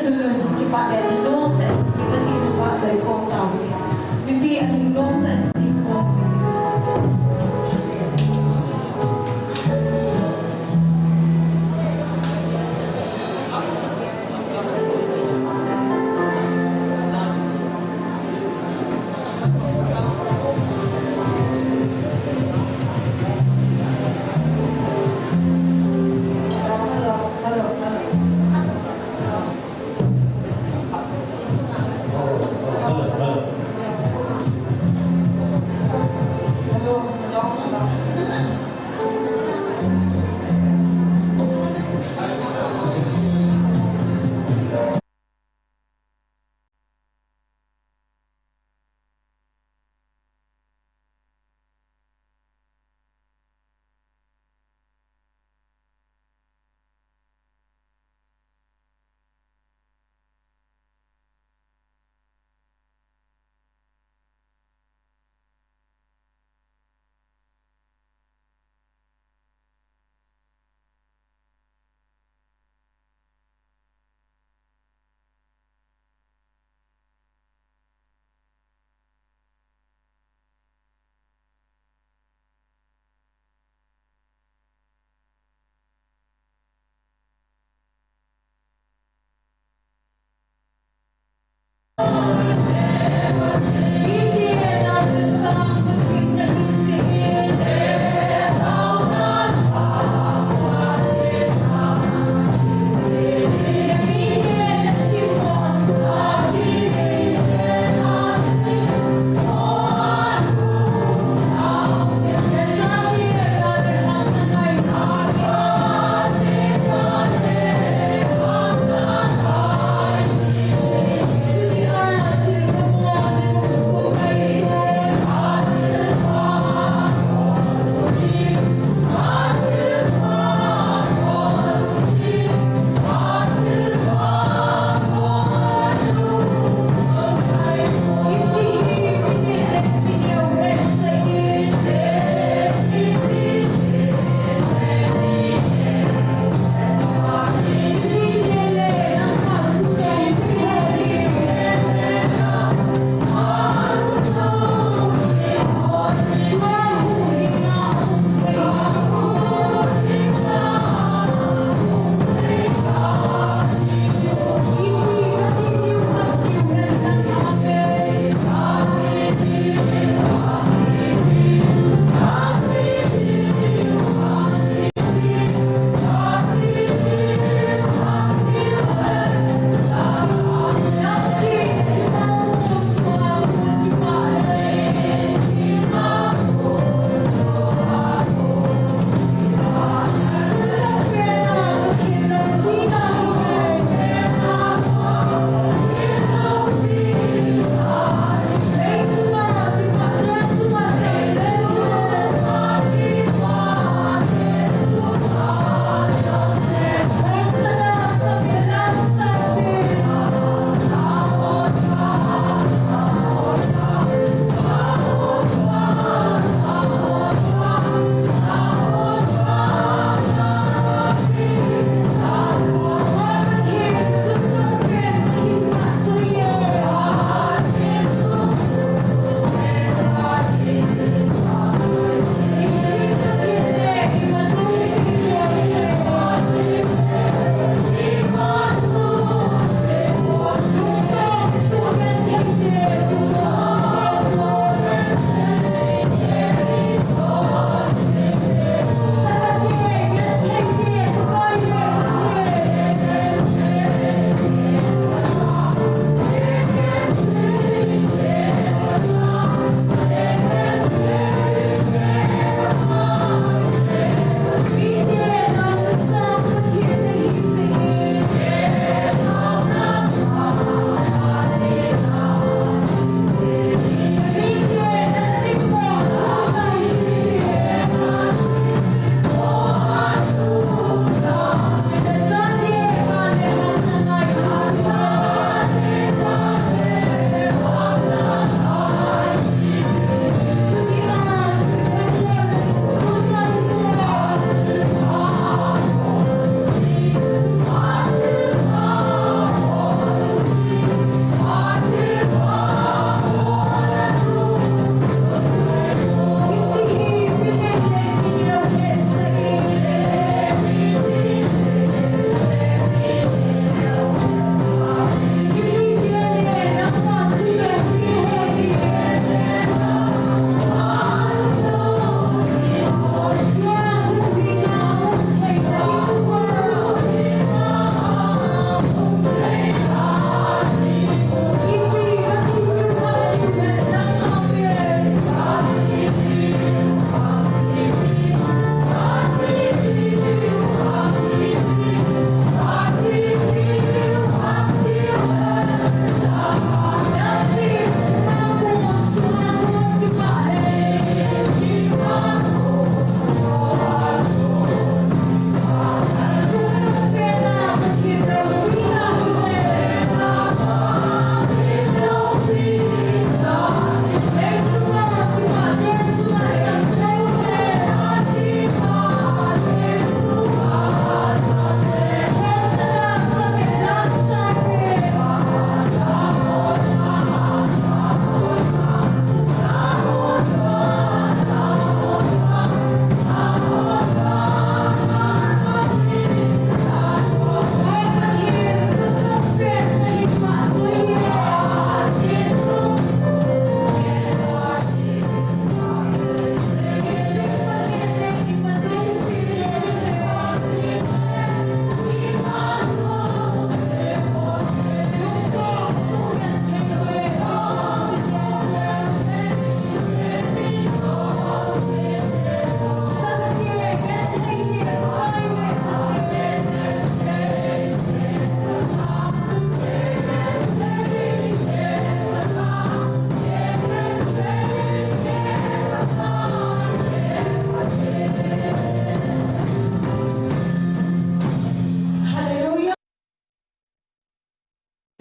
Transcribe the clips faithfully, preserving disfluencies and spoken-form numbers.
Chun, kipah le thanom tah in i Pathen vahchoi khom tauhite. Mipi ading nom chan ding khom.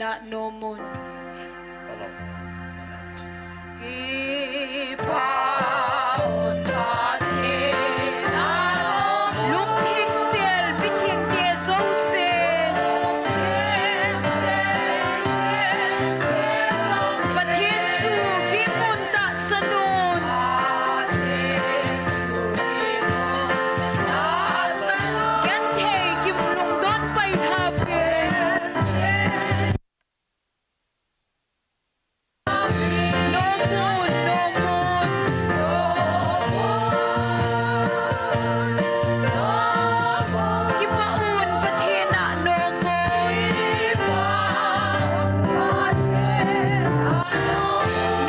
Pathen a nom un. Lungtheng sel, mithengte jouse. Pathen chu ging un, tahsan un. Genthei gim lungdon pai lhau hen. Nom un, nom un. Kipah un, Pathen a nom un.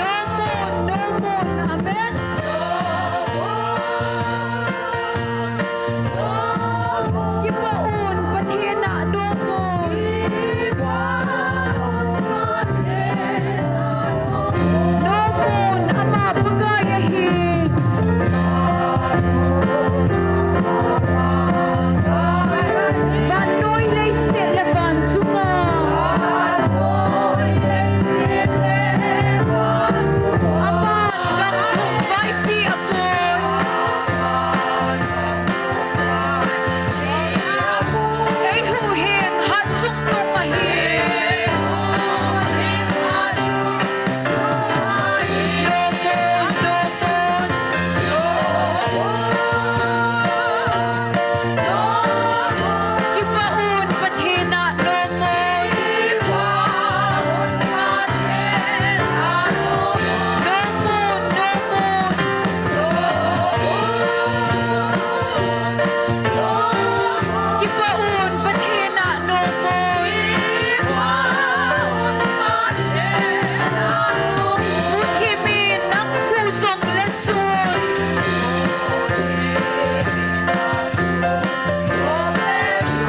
Nom un, nom un. Amen. Kipah un, Pathen a nom un. Nom un, ama Pakai ahi. Vannoi leiset le van chunga. Aman gamthum vaipi apoi. Eihuhhing hatchungnung ahi. Nom un, nom un. Kipah un, Pathen a nom un. Nom un, nom un. Kipah un, Pathen a nom un. Pu Thimin, nang khu jong le chun.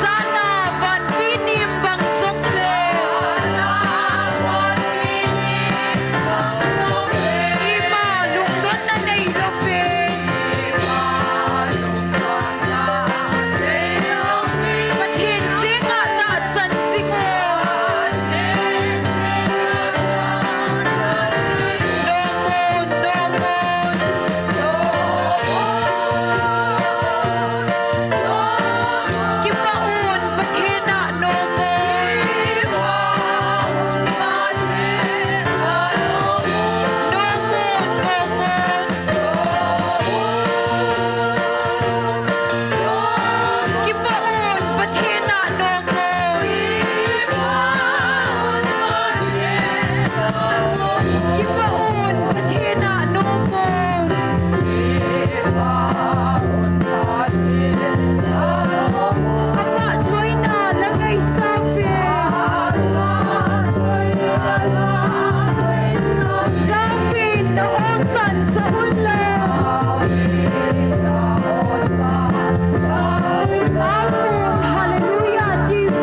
Jana vanpi nim bang jong le. Ima lungdonna neilou ve. Pathen jenga tahsan jing un. Nom un, nom un. Kipah un, Pathen a nom un. Nom un, nom un. Kipah un, Pathen a nom un. Kipah un, Pathen a nom un. Avahchoina la ngaisah uvin. Sauvin, na osan sah un lang. Amen. Hallelujah.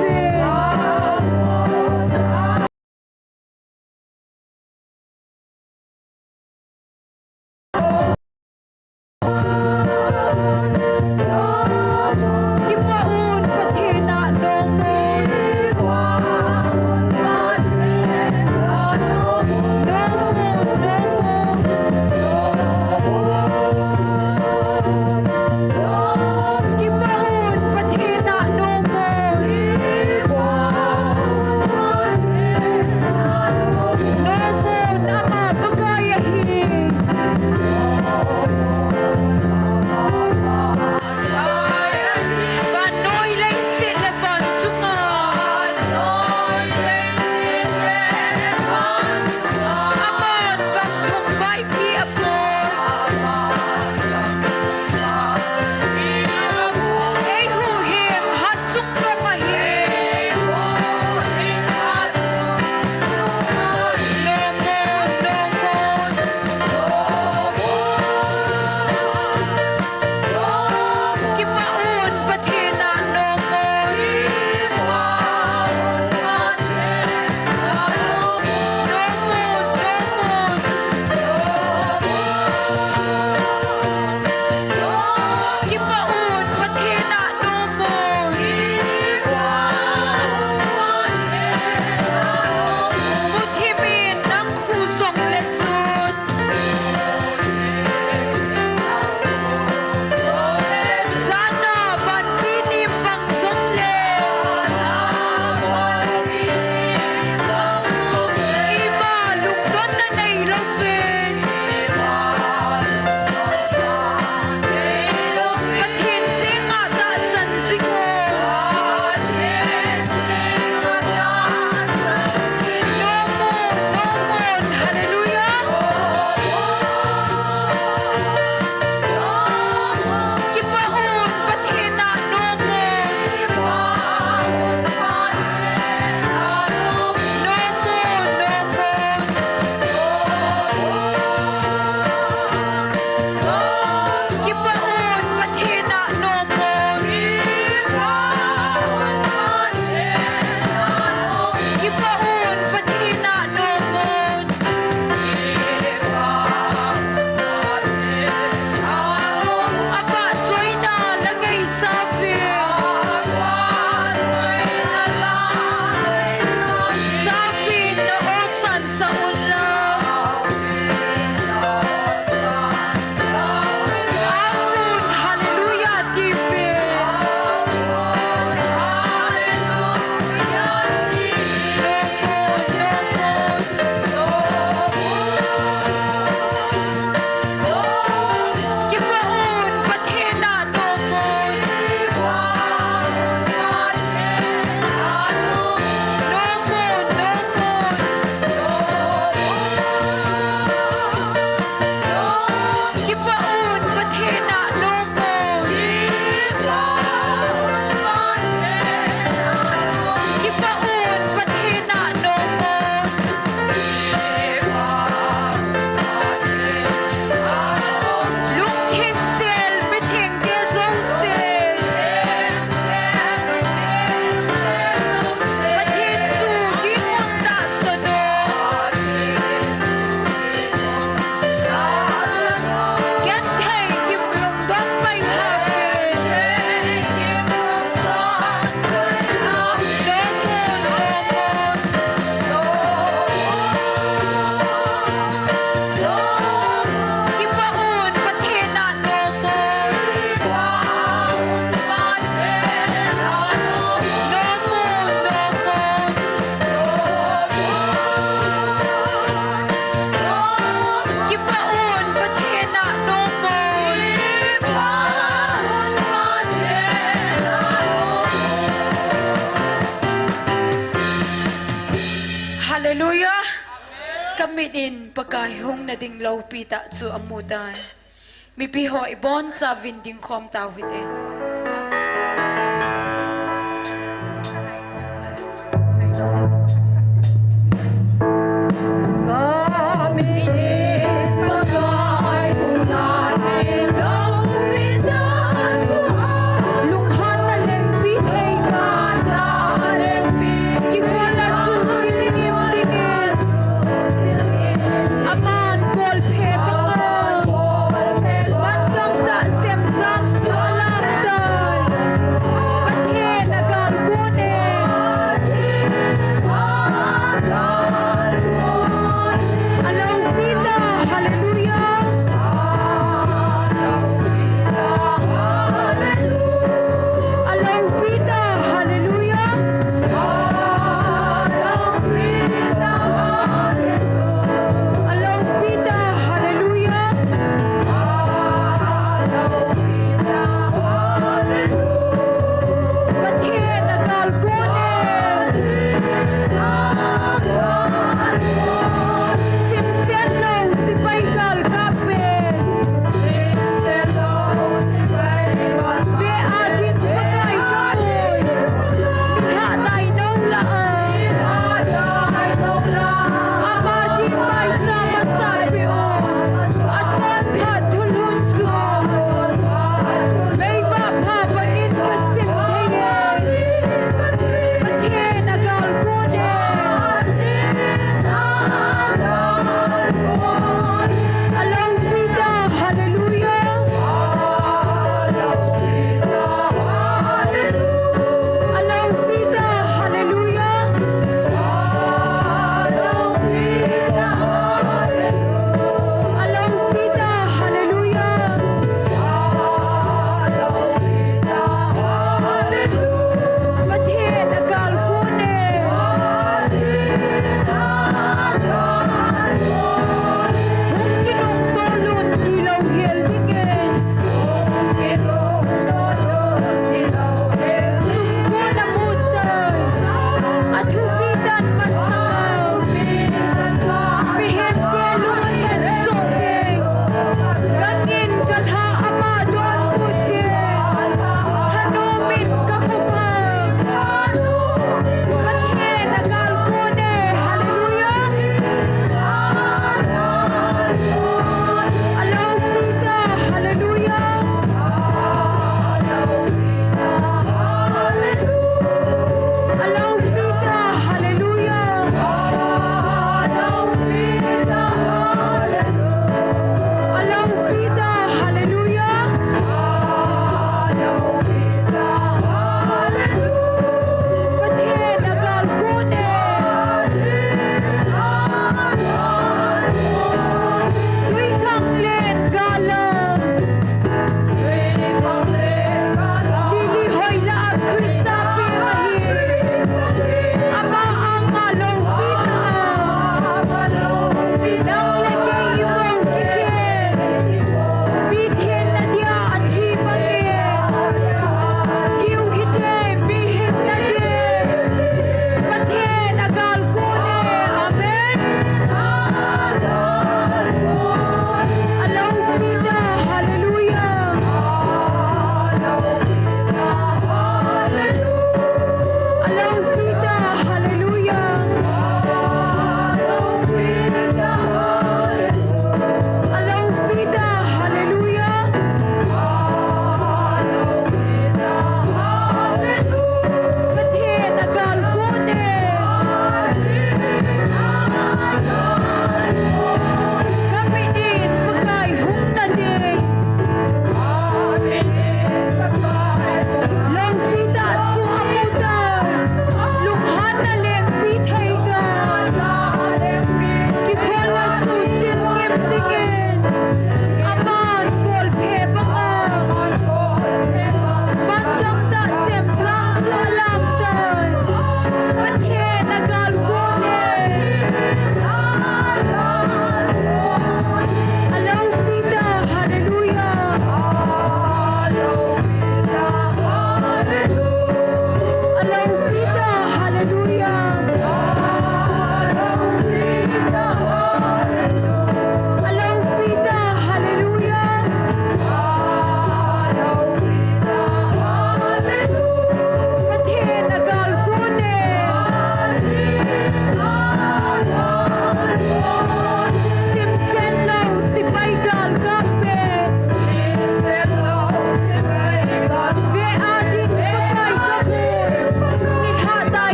Amit in Pakai hung nading loupi tah chu amu tai. Mipi ho ibonchauvin dingkhom tau hite.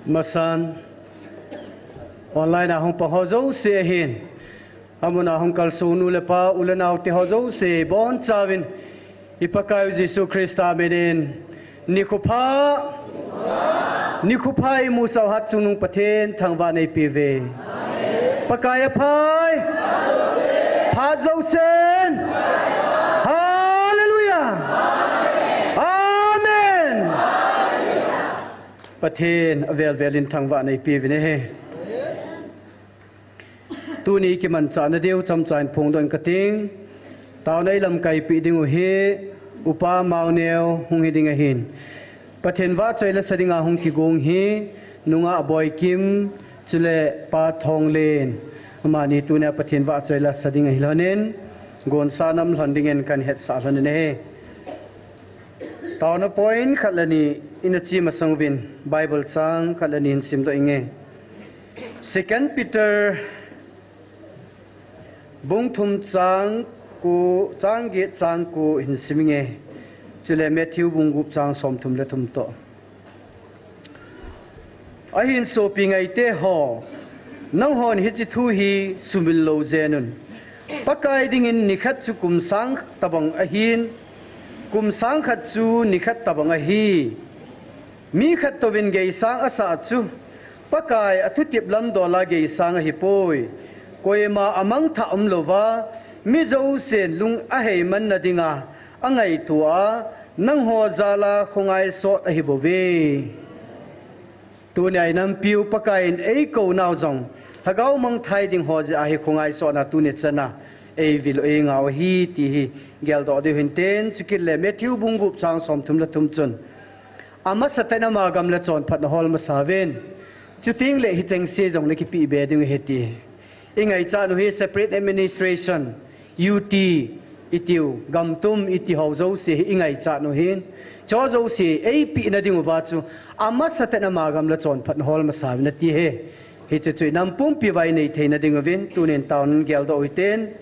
Masan, online a hung pang ho jouse ahin, amun a hung kalsong nu le pa, u le nao te ho jouse, ibonchauvin i Pakaiu Jesu Christa minin, nikho pha, nikho pha imusah u hat chungnung Pathen thangvahna eipeuve. Pakai aphai, phat jousen. Hallelujah. Amen. Pathen avel velin thangvahna eipeuvin ahi. Tuni kimanchahna diu chomcha in phongdoh inge kating. Taona ilamkaipeh diu hi Upa Maoneo hung hiding ahin, Pathen vahchoi lasa dinga hung kigong hi Nungah Boikim, chule Pa Thonglen. Amani tunia Pathen vahchoi lasa ding ahilhonin, gonsa nam lhon dingin kahin hetsah lhonin ahi. Taona point khat le ni ina che masang uvin, Bible chang khat le ni hin simdoh inge. Second Peter bung thum chang ko, chang get chang ko hin sim inge. Chule Matthew bung gup chang somthum le thum toh. Ahin sopi ngaite ho, nanghon hiche thu hi sumil lou jengun. Pakai dingin nikhat chu kum sang tobang ahin, kum sang khat chu nikhat tobang ahi. Mi khat touvin geisang asah chu, Pakai athutep lamdola geisang ahipoi. Koima amangthah umlouva, mi jousen lung aheimanna dinga angaitoa, nangho jala khongai sot ahibouve. Tunia inampiu Pakaiyin eikou nau jong, lhagao mangthai ding ho jeh a hi khongai sotna tuni chana eivil u eingah u ahi ti hi geldoh diu hintin, chukit le Matthew bung gup chang somthum le thum chun, amasatah in ama gam le chonphatna hol masa uvin, chuteng le hicheng se jong nakipeh be diu ahi ti. Ingaichat u hi separate administration, U T itiu, gamtum iti ho jouse hi ingaichat u hin, cho jouse eipehna diuva chu, amasatah in ama gam le chonphatna hol masa uvin ati ahi. Hiche chu inam pumpi uva inei theina diuvin, tunin taonan geldoh u hitin.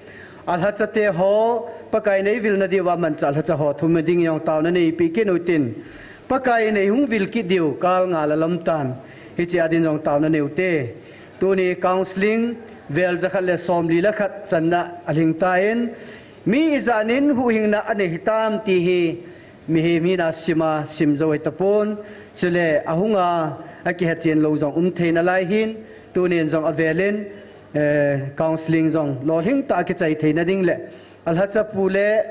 Alhachate ho, Pakaiyin eivilna diuva manchah lhacha ho thum ding jong taona neipeh kit u hitin. Pakaiyin eihung vil kit diu kal ngal alam tan. Hiche a din jong taona nei u hite. Tuni counseling, vel jakhat le somli le khat channa alhing tan. Mi ijat in huhhingna anei hitam ti hi, mihem hina sima sim jou hitapon. Chule ahunga akihechen lou jong um thei nalai hin. Tunin jong avelin, eh, counseling jong lolhing tah a kichai theina ding le, alhacha pu le,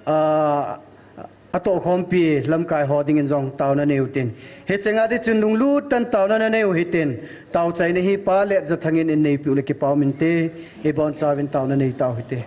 ah, atohkhompi lamkai ho dingin jong taona nei u hitin. Hichenga ding chun lunglut tah in taona nanei u hitin. Taochaina hi Pa Letjathangin eineipeh u le kipa umin te, ibonchauvin taona nei tau hite.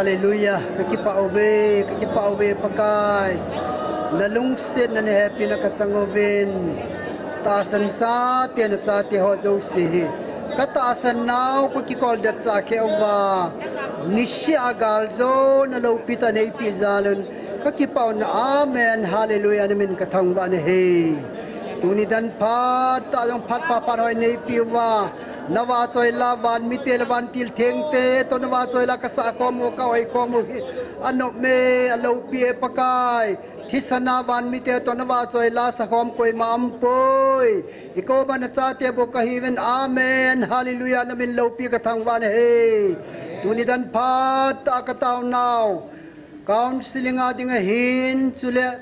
Hallelujah. Ka kipah uve, ka kipah uve Pakai. Na lungsetna, na hepina ka chang uvin. Tahsan chate, na chate ho jouse hi ka tahsan nau, ka kikol det cha khe uva, nisih a gal jo na loupi tah neipi jal un ka kipah un. Amen. Hallelujah. Na min ka thangvah nahi. Tuni dan phat tah jong phat pha phat hoi neipi uva, na vahchoi la van mite le van thil thengte toh na vahchoi la ka sakhom u, ka oikhom u hi anop e, aloupi e Pakai. Thisan a van mite toh na vahchoi la sakhom koima umpoi. I koma na chate bou ka hiuvin. Amen. Hallelujah. Na min loupi ka thangvah nahi. Tuni dan phat tah ka taonau, counseling a ding ahin, chule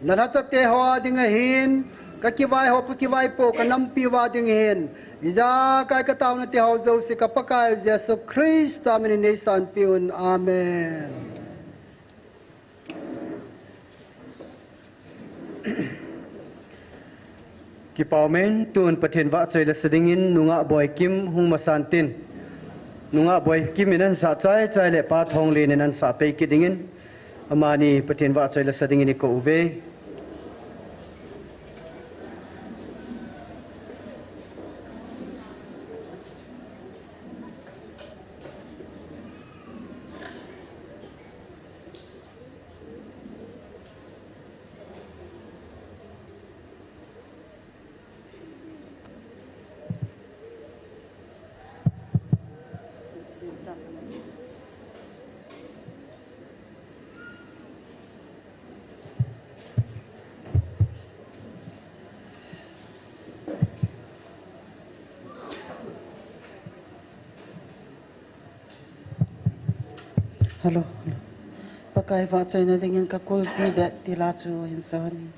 na lhachate ho a ding ahin, ka kivai ho, ka kivaipo, ka nampi uva ding ahin, ijakai ka taona te ho jouse ka Pakai Jesu Christa min in neisanpeh un. Amen. Kipah umin, tun Pathen vahchoi la sa dingin Nungah Boikim hung masan tin, Nungah Boikim in ansah chai chai le Pa Thonglen in ansah pei kit dingin, amani Pathen vahchoi la sa dingin i kou uve. Hello, hello. Pakai vahchoina dingin ka kulpi det tila chu hin son.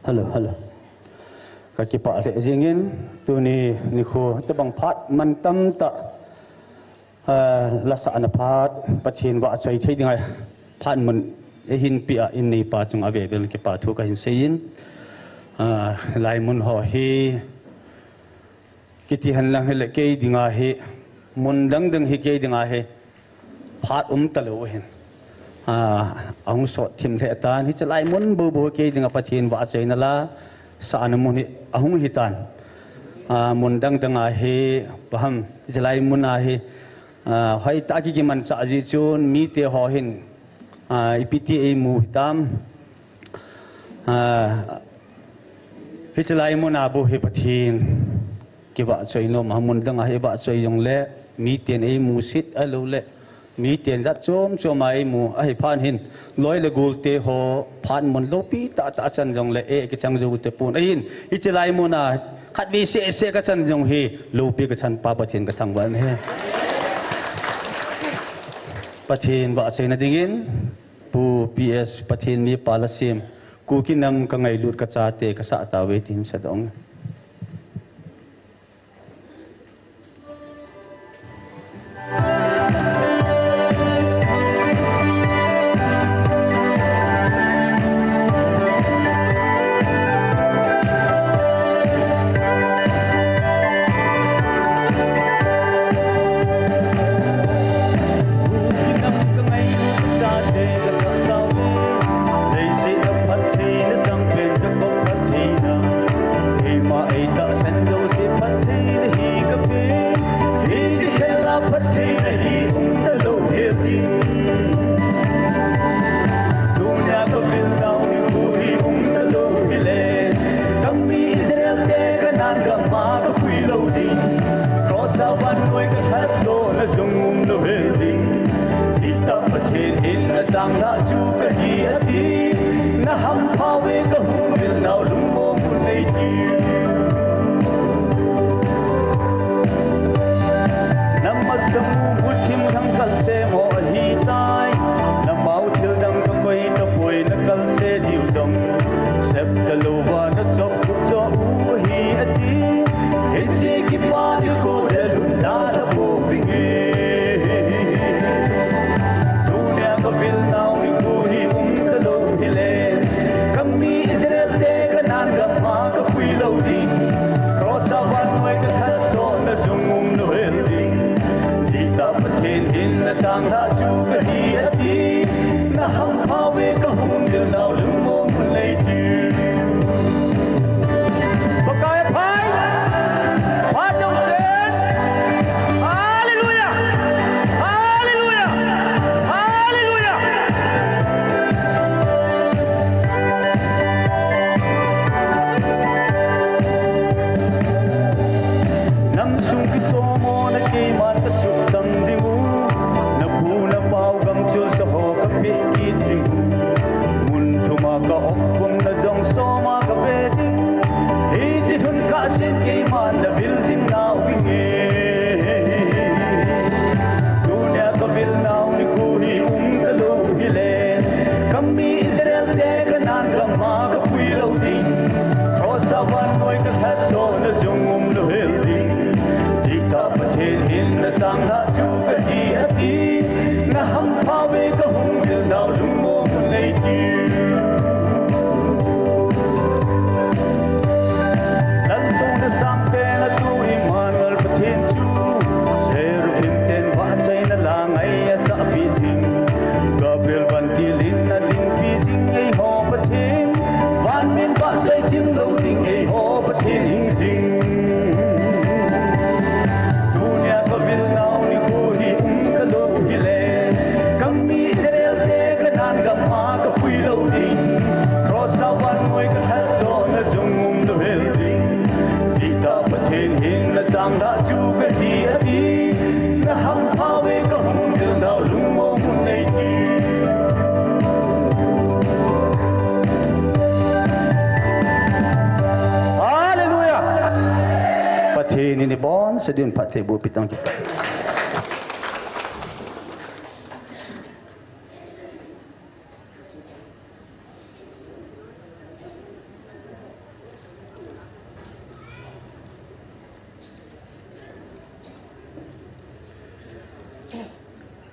Hello, hello. Ka kipah lheh jingin, tuni nikho, tabang phat man tamtah, ah, lasahna phat, Pathen vahchoi thei dinga phat mun eihin peh a, in neipa chunga avel vel kipa thu kahin seiyin. Ah, laimun ho hi, kiti henlang hile kei dinga hi, mun dang dang hi kei dinga hi, phat um talou ahin. Ah, ahung sot thim lheh tan, hiche laimun bou bou kei dinga Pathen vahchoina lasahna mun hi, ahung hitan. Ah, mun dang dang a hi, paham, hiche laimun a hi, ah, hoitah a kikimanchah jeh chun, mite ho hin, ah, ipi ti eimu hitam. Ah, hiche laimun a bou hi Pathen kivahchoi nom a, mun dang a hi vahchoi jongle, miten eimusit ahilou le, miten jat chom chom a eimu ahi phat hin, loi le golte ho phat mun loupi tah tah achan jongle, eh, kichang jou tapon. Ahin, hiche laimun a khatvei seh seh kachan jong hi, loupi kachan pa Pathen kathangvah in ahi. Pathen vahchoina dingin, Pu P S Pathenmi Palasem, Kuki nam ka ngailut ka chate ka sah tauve tin sadong. Tunia ka vil nau nikho hi um talou hile, ka mi Israel te Canaan gam a ka pui lou ding. Cross a vannoi ka lhatdohna jong umlou hel ding. Dihtah Pathen in na changlhah chu kahi ati. Na hampha uve ka hung vil nau lungmong un nei tiu. Na masang u muthim thangkal sem ho ahitai. Na mau thil dang ka koi tapoi na kalse diu dong. Sep talou va na chop khup cho u ahi ati. Hiche kipa nikho delun dalha pouvinge. Tunia ka vil nau nikho hi um talou hile, ka mi Israel te Canaan gam a ka pui lou ding. Cross a vannoi ka lhatdohna jong umlou hel ding. Dihtah Pathen in na changlhah chu kahi ati. Na hampha uve ka hung vil nau lungmong un nei tiu. Pakai phai, phat jong sen. Hallelujah! Hallelujah! Hallelujah! Nam sung kitomo na keiman ka suktang ding u. Na pu na pau gamchul sa ho ka peh kit ding u. Mun thum a ka op khum na jong som a ka ve ding. Hiche hun kah sen keiman na vil jing nau vinge. Tunia ka vil nau nikho hi um talou hile, ka mi Israel te Canaan gam a ka pui lou ding. Cross a vannoi ka lhatdohna jong umlou hel ding. Dihtah Pathen in na changlhah chu kahi ati. Na hampha uve ka hung vil nau lungmong un nei tiu. Lal tuna sangpen a tu Emmanuel Pathen chu, Seraphim ten vahchoina la ngai asah pi jing. Gabriel vantil in a dingpi jing eiho Pathen. Van min vahchoi chim lou ding eiho Pathen hing jing. Tunia ka vil nau nikho hi um talou hile, ka mi Israel Sedin phat thei bu pitang kita.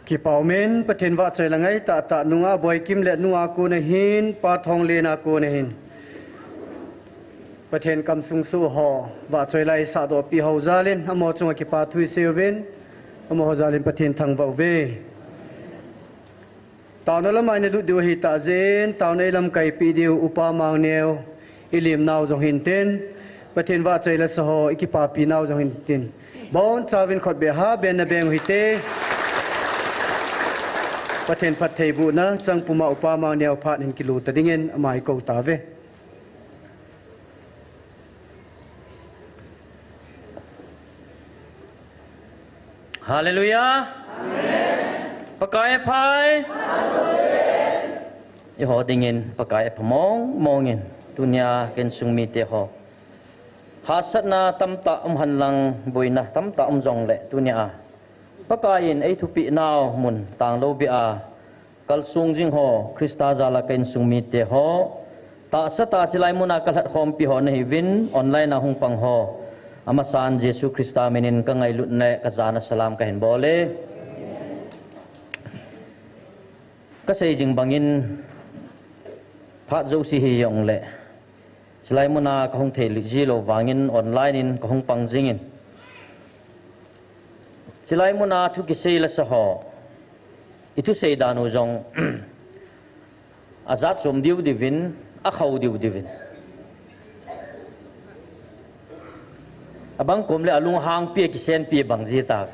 Kipa umin, Pathen vahchoi la ngai tahtah nungah Boikim le nungah kona hin, Pa Thonglen a kona hin. Pathen kamsung soh ho, vahchoi la isahdoh pi ho jal in, amaho chunga kipa thu isei uvin, amaho jal in Pathen thangvah uve. Taona lam a ina lut diu ahitah jeh in, taona ilamkai pi diu Upa Mangneo, ilim nau jong hintin, Pathen vahchoi la sa ho, ikipapi nau jong hintin. Bonchauvin khutbeh ha, beng na beng u hite. Pathen phattheibohna chang puma Upa Mangneo phat hin kilut ta dingin ama ikou tauve. Hallelujah. Amen. Pakai aphai. Eiho dingin Pakai apha mong mong in. Tunia ka insung mite ho, hahsatna tamtah um henlang, boina tamtah um jongle, tunia Pakai in eithupeh nau mun tanglou beh a kalsong jing ho, Christa jal a ka insung mite ho, tahsa tah a chilai muna kalhatkhompi ho nahiuvin, online a hung pang ho, amasan Jesu Christa minin ka ngailutna le ka jana salam kahin bol e. Kasei jing bangin, phat jouse hijongle, chilai muna kahung thei ji lou vangin online in kahung pang jingin. Chilai muna thu kisei la sa ho, ithu seidan u jong ajat chom diu diuvin, akhou diu diuvin. Abang kom le alunghangpi, akisenpi bang jita.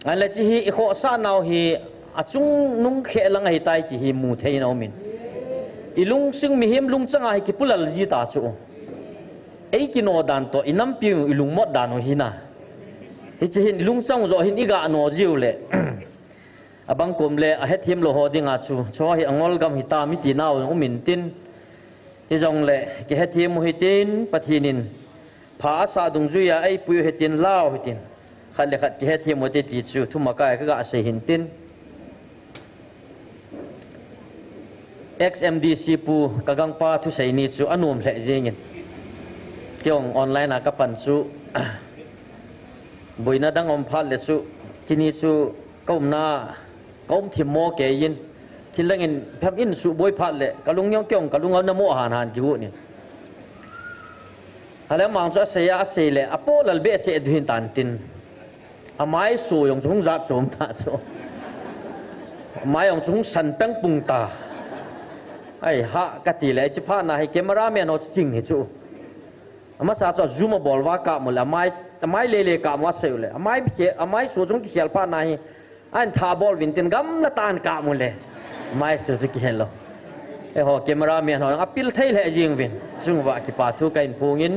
Ahinla hiche hi ikhohsah nau hi achungnung khe lang ahitai ti hi mu thei in aumin. Ilungsung mihem lungchang a hi kipulal jita chu. Eikinoh dan toh inampiu ilungmot dan u hina. Hiche hin ilungchang u joh hin igah noh jiu le. Abang kom le ahethem lou ho dinga chu, chu hi angol gam hitam iti nau um intin. Hijongle kihethem u hitin, Pathen in pha asah dungjuia eipui u hitin, lau hitin. Khat le khat kihethem u hite ti chu thumakai kaga sei hintin. Ex M D C pu ka gangpa thusei ni chu anom lheh jingin. Kei jong online a kapan chu, boina dang um phat le chu, chuni chu ka umna, ka um thim mo kei in, thil dang in phem in suboi phat le, ka lung jong kei jong ka lung ana mo han han kihu ni. Ahile amang chu asei a, asei le, apoh lal behseh diu hin tan tin. Amaiso jong chu hung jat chom ta chu. Amai jong chu hung san peng pung ta. Ai ha, kati le, hiche phat na hi camera man ho chu ching hi chu. Amasa chu a zoom abol uva kap u le, amai, amai lele kap u asei u le, amai khe-, amaiso chu hung kikhel phat na hi, ahin tha bol uvin tin gamla tah a ahin kap u le. Amaiso chu kihel lou. Eiho camera man ho apil thei lheh jing uvin. Chung uva kipa thu kahin phong in.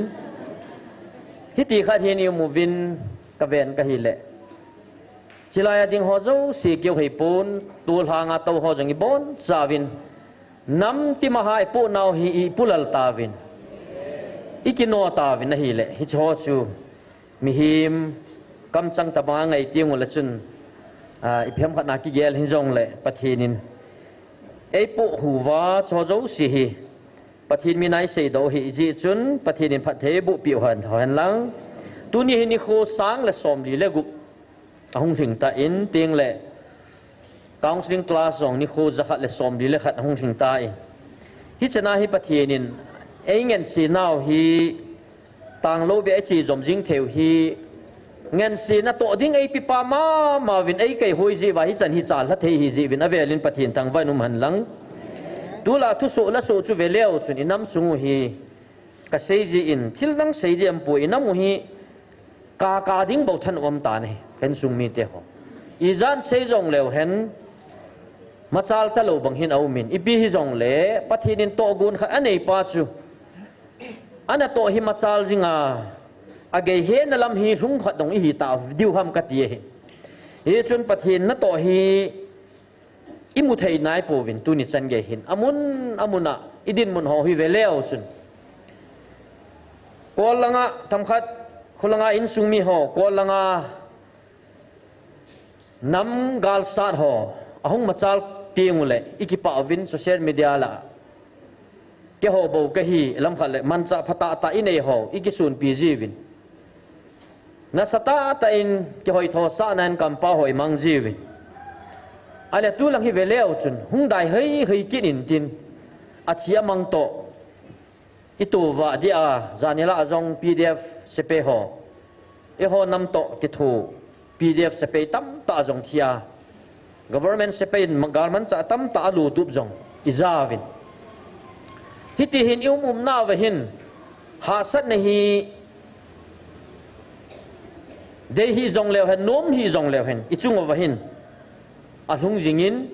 Hiti khat hin i um uvin kaven kahi le. Chilai a ding ho jouse keu hei pon, tolhang a tou ho jong ibon chauvin. Nam tima ha ipoh nau hi ipulal tauvin. Ikinoh tauvin ahile. Hiche ho chu. Mihem kamchang tabang a ngai teng u le chun, a, iphem khat na kigel hin jongle, Pathen in eipoh uva chu jouse hi Pathen min a isei doh u hi ijeh chun, Pathen in phatthei boh peh u hen, hen lang. Tuni hi nikho sang le somli le gup ahung lhing tan, tin le, counseling class jong nikho jakhat le somli le khat ahung lhing tan. Hiche na hi Pathen in eingense nau hi, tanglou beh a iche jom jing thei u hi, ngense natoh ding eipe pa mama uvin eikei hoi jeh uva hichan hi chalha thei ahi jeh uvin avel in Pathen thangvah in um hen lang. Tulai thusoh lasoh chu ve leu chun inam sung u hi, kasei jeh in, thil dang sei ding umpoi, inam u hi, kaka ding bou than um tan ahi, ka insung mite ho. Ijat sei jong leu hen, machal talou bang hin aum in, ipi hijongle, Pathen in tohgon khat anei pa chu. Anatoh hi machal jing a, agei hena lam hi lhung khat dong ihi ta diu ham kati ahi. Hichun Pathen natoh hi, imu thei nai pouvin tuni chan gei hin. Amun, amun a, idinmun ho hi ve leu chun. Kol langa themkhat Khulanga insung mi ho, kol langa nam galsat ho, ahung machal teng uleh, i kipah uvin social media lah. Keiho bou kahi, lam khat le, manchah phatah tah i nei ho, i kisunpi jiuvin. Nasatah tah in, kihoi thosahna in kampau ho i mang jiuvin. Ahile tulang hi veleu chun, hung dai hei hei kit in tin, athi amang toh. I tou vah dia, janhi lah jong P D F sepai ho. Eiho nam toh kitho P D F sepai tamtah jong thi a. Government sepai in ma-, galmanchah tamtah a lutup jong i jauvin. Hiti hin i um umna uva hin, hahsatna hi dei hih jongleu hen, nom hih jongleu hen, i chung uva hin alhung jingin,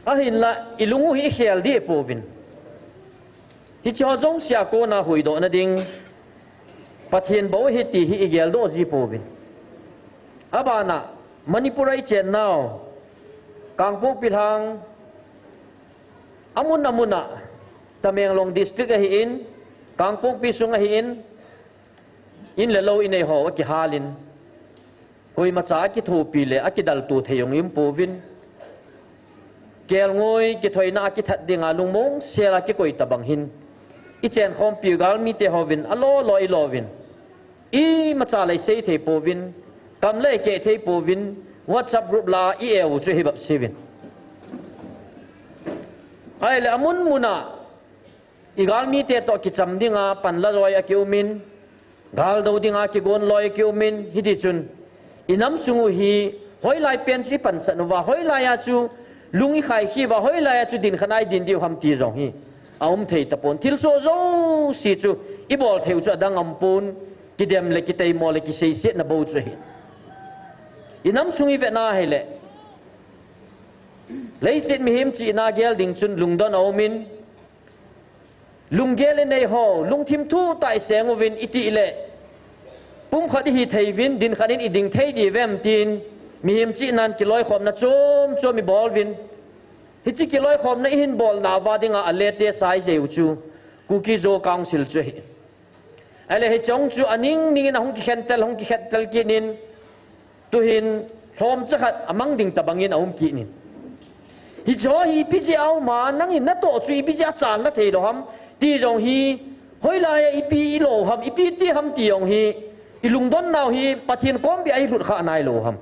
ahinlah i lung u hi i khel dih pouvin. Hiche ho jouse a kona huhdohna ding, Pathen bou ahi ti hi i geldoh ji pouvin. Abana, Manipur a i chennau, Kangpokpi lhang, amun amun a, Tamenglong district ahin, Kangpokpi sung ahin, in le lou i nei ho akihal in, koimacha akithopi le akidalto thei jong i um pouvin. Kelngoi kithoina a kithat dinga lungmong sel a kikoi tabang hin, i chenkhompi galmite hovin alo lo i louvin, imacha lei sei thei pouvin, kam lei keh thei pouvin, WhatsApp group lah a i eu chu hi bap siuvin. Ahile amun mun a i galmite toh kicham dinga panla loi a kiumin, galdo dinga kigon loi a kiumin, hiti chun i nam sung u hi hoilai pen chu i pansat uva, hoilai a chu lung i khaikhi uva, hoilai a chu dinkhat a i din diu ham ti jong hi aum thei tapon. Thilsoh jouse chu i bol thei u chu adang aum pon, kidem le kiteimo le kiseisetna bou chu ahi. I nam sung i vetna ahile, leiset mihem chihna gel ding chun lungdon aumin, lunggel i nei ho, lungthim thuhtah i seng uvin i tih le, pumkhat i hi thei uvin, dinkhat in i ding thei diu vem tin, mihem chihnan kiloikhomna chom chom i bol uvin. Hiche kiloikhomna i hin bolna uva dinga a latest a i sei u chu, Kuki Zo Council chu ahi. Ahile hiche jong chu aning ning in ahung kikhentel, hung kikhentel kit in, tuhin lhomcha khat amang ding tabang in aum kit in. Hiche ho hi ipi jeh a um a, nangin natoh chu ipi jeh a chanla thei lou ham, ti jong hi, hoilai a ipi i lo ham, ipi ti ham ti jong hi, i lungdon nau hi Pathen kom beh a i lhut kha nai lou ham.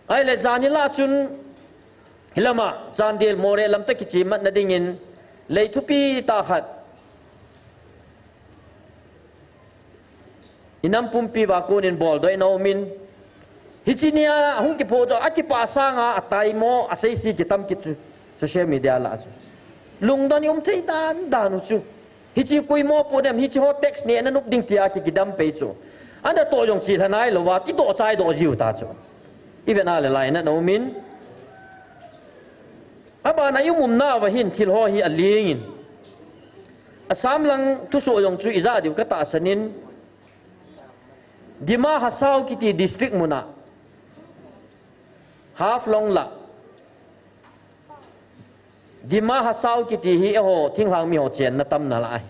Ahile janhi lah chun, hilama, Chandel Moreh lam toh kichemmatna dingin, lei thupi tah khat i nam pumpi uva konin boldoh in aumin, hiche nia hung kiphodoh, akipah sanga ataimo, aseise kitam kit chu, social media lah chu. Lungdon i um thei dan dan u chu. Hiche koi mopoh dem, hiche ho tax neh nanop ding tia ki, kidam pei chu. Ana toh jong chilha nai louva, i toh chai doh jiu ta chu. I vet na le lainat aumin. Abana i um umna uva hin thil ho hi aling in. Assam lang thusoh jong chu i ja diu ka tahsan in. Dima Hasao kiti district mun a. Haflong lah. Dima Hasao kiti hi eiho thinglhang mi ho chenna tamna lah ahi.